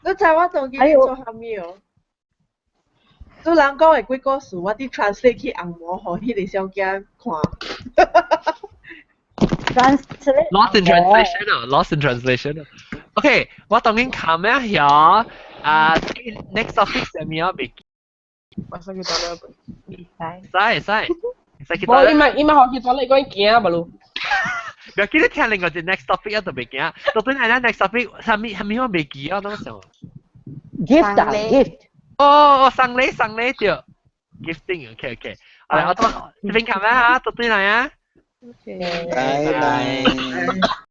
你知我當今做啥物哦？你人講的鬼故事，我佇 translate 去紅毛，予彼個小囝看。 Translate Lost in translation 啊，Lost in translation 啊。OK，我當然看咩曉啊？Next topic 係咩啊？未？我使去倒咧。使使使去無，伊嘛伊嘛予去倒咧，講伊驚無囉。不要記得聽另外一 next topic 啊，就袂驚。到底係咱 next topic 啥物啥物我袂記啊，當時。 Gift 啊，gift。哦哦，送禮送禮對，gifting，OK OK。好，我到這邊看咩啊？到對來啊。 OK。拜拜。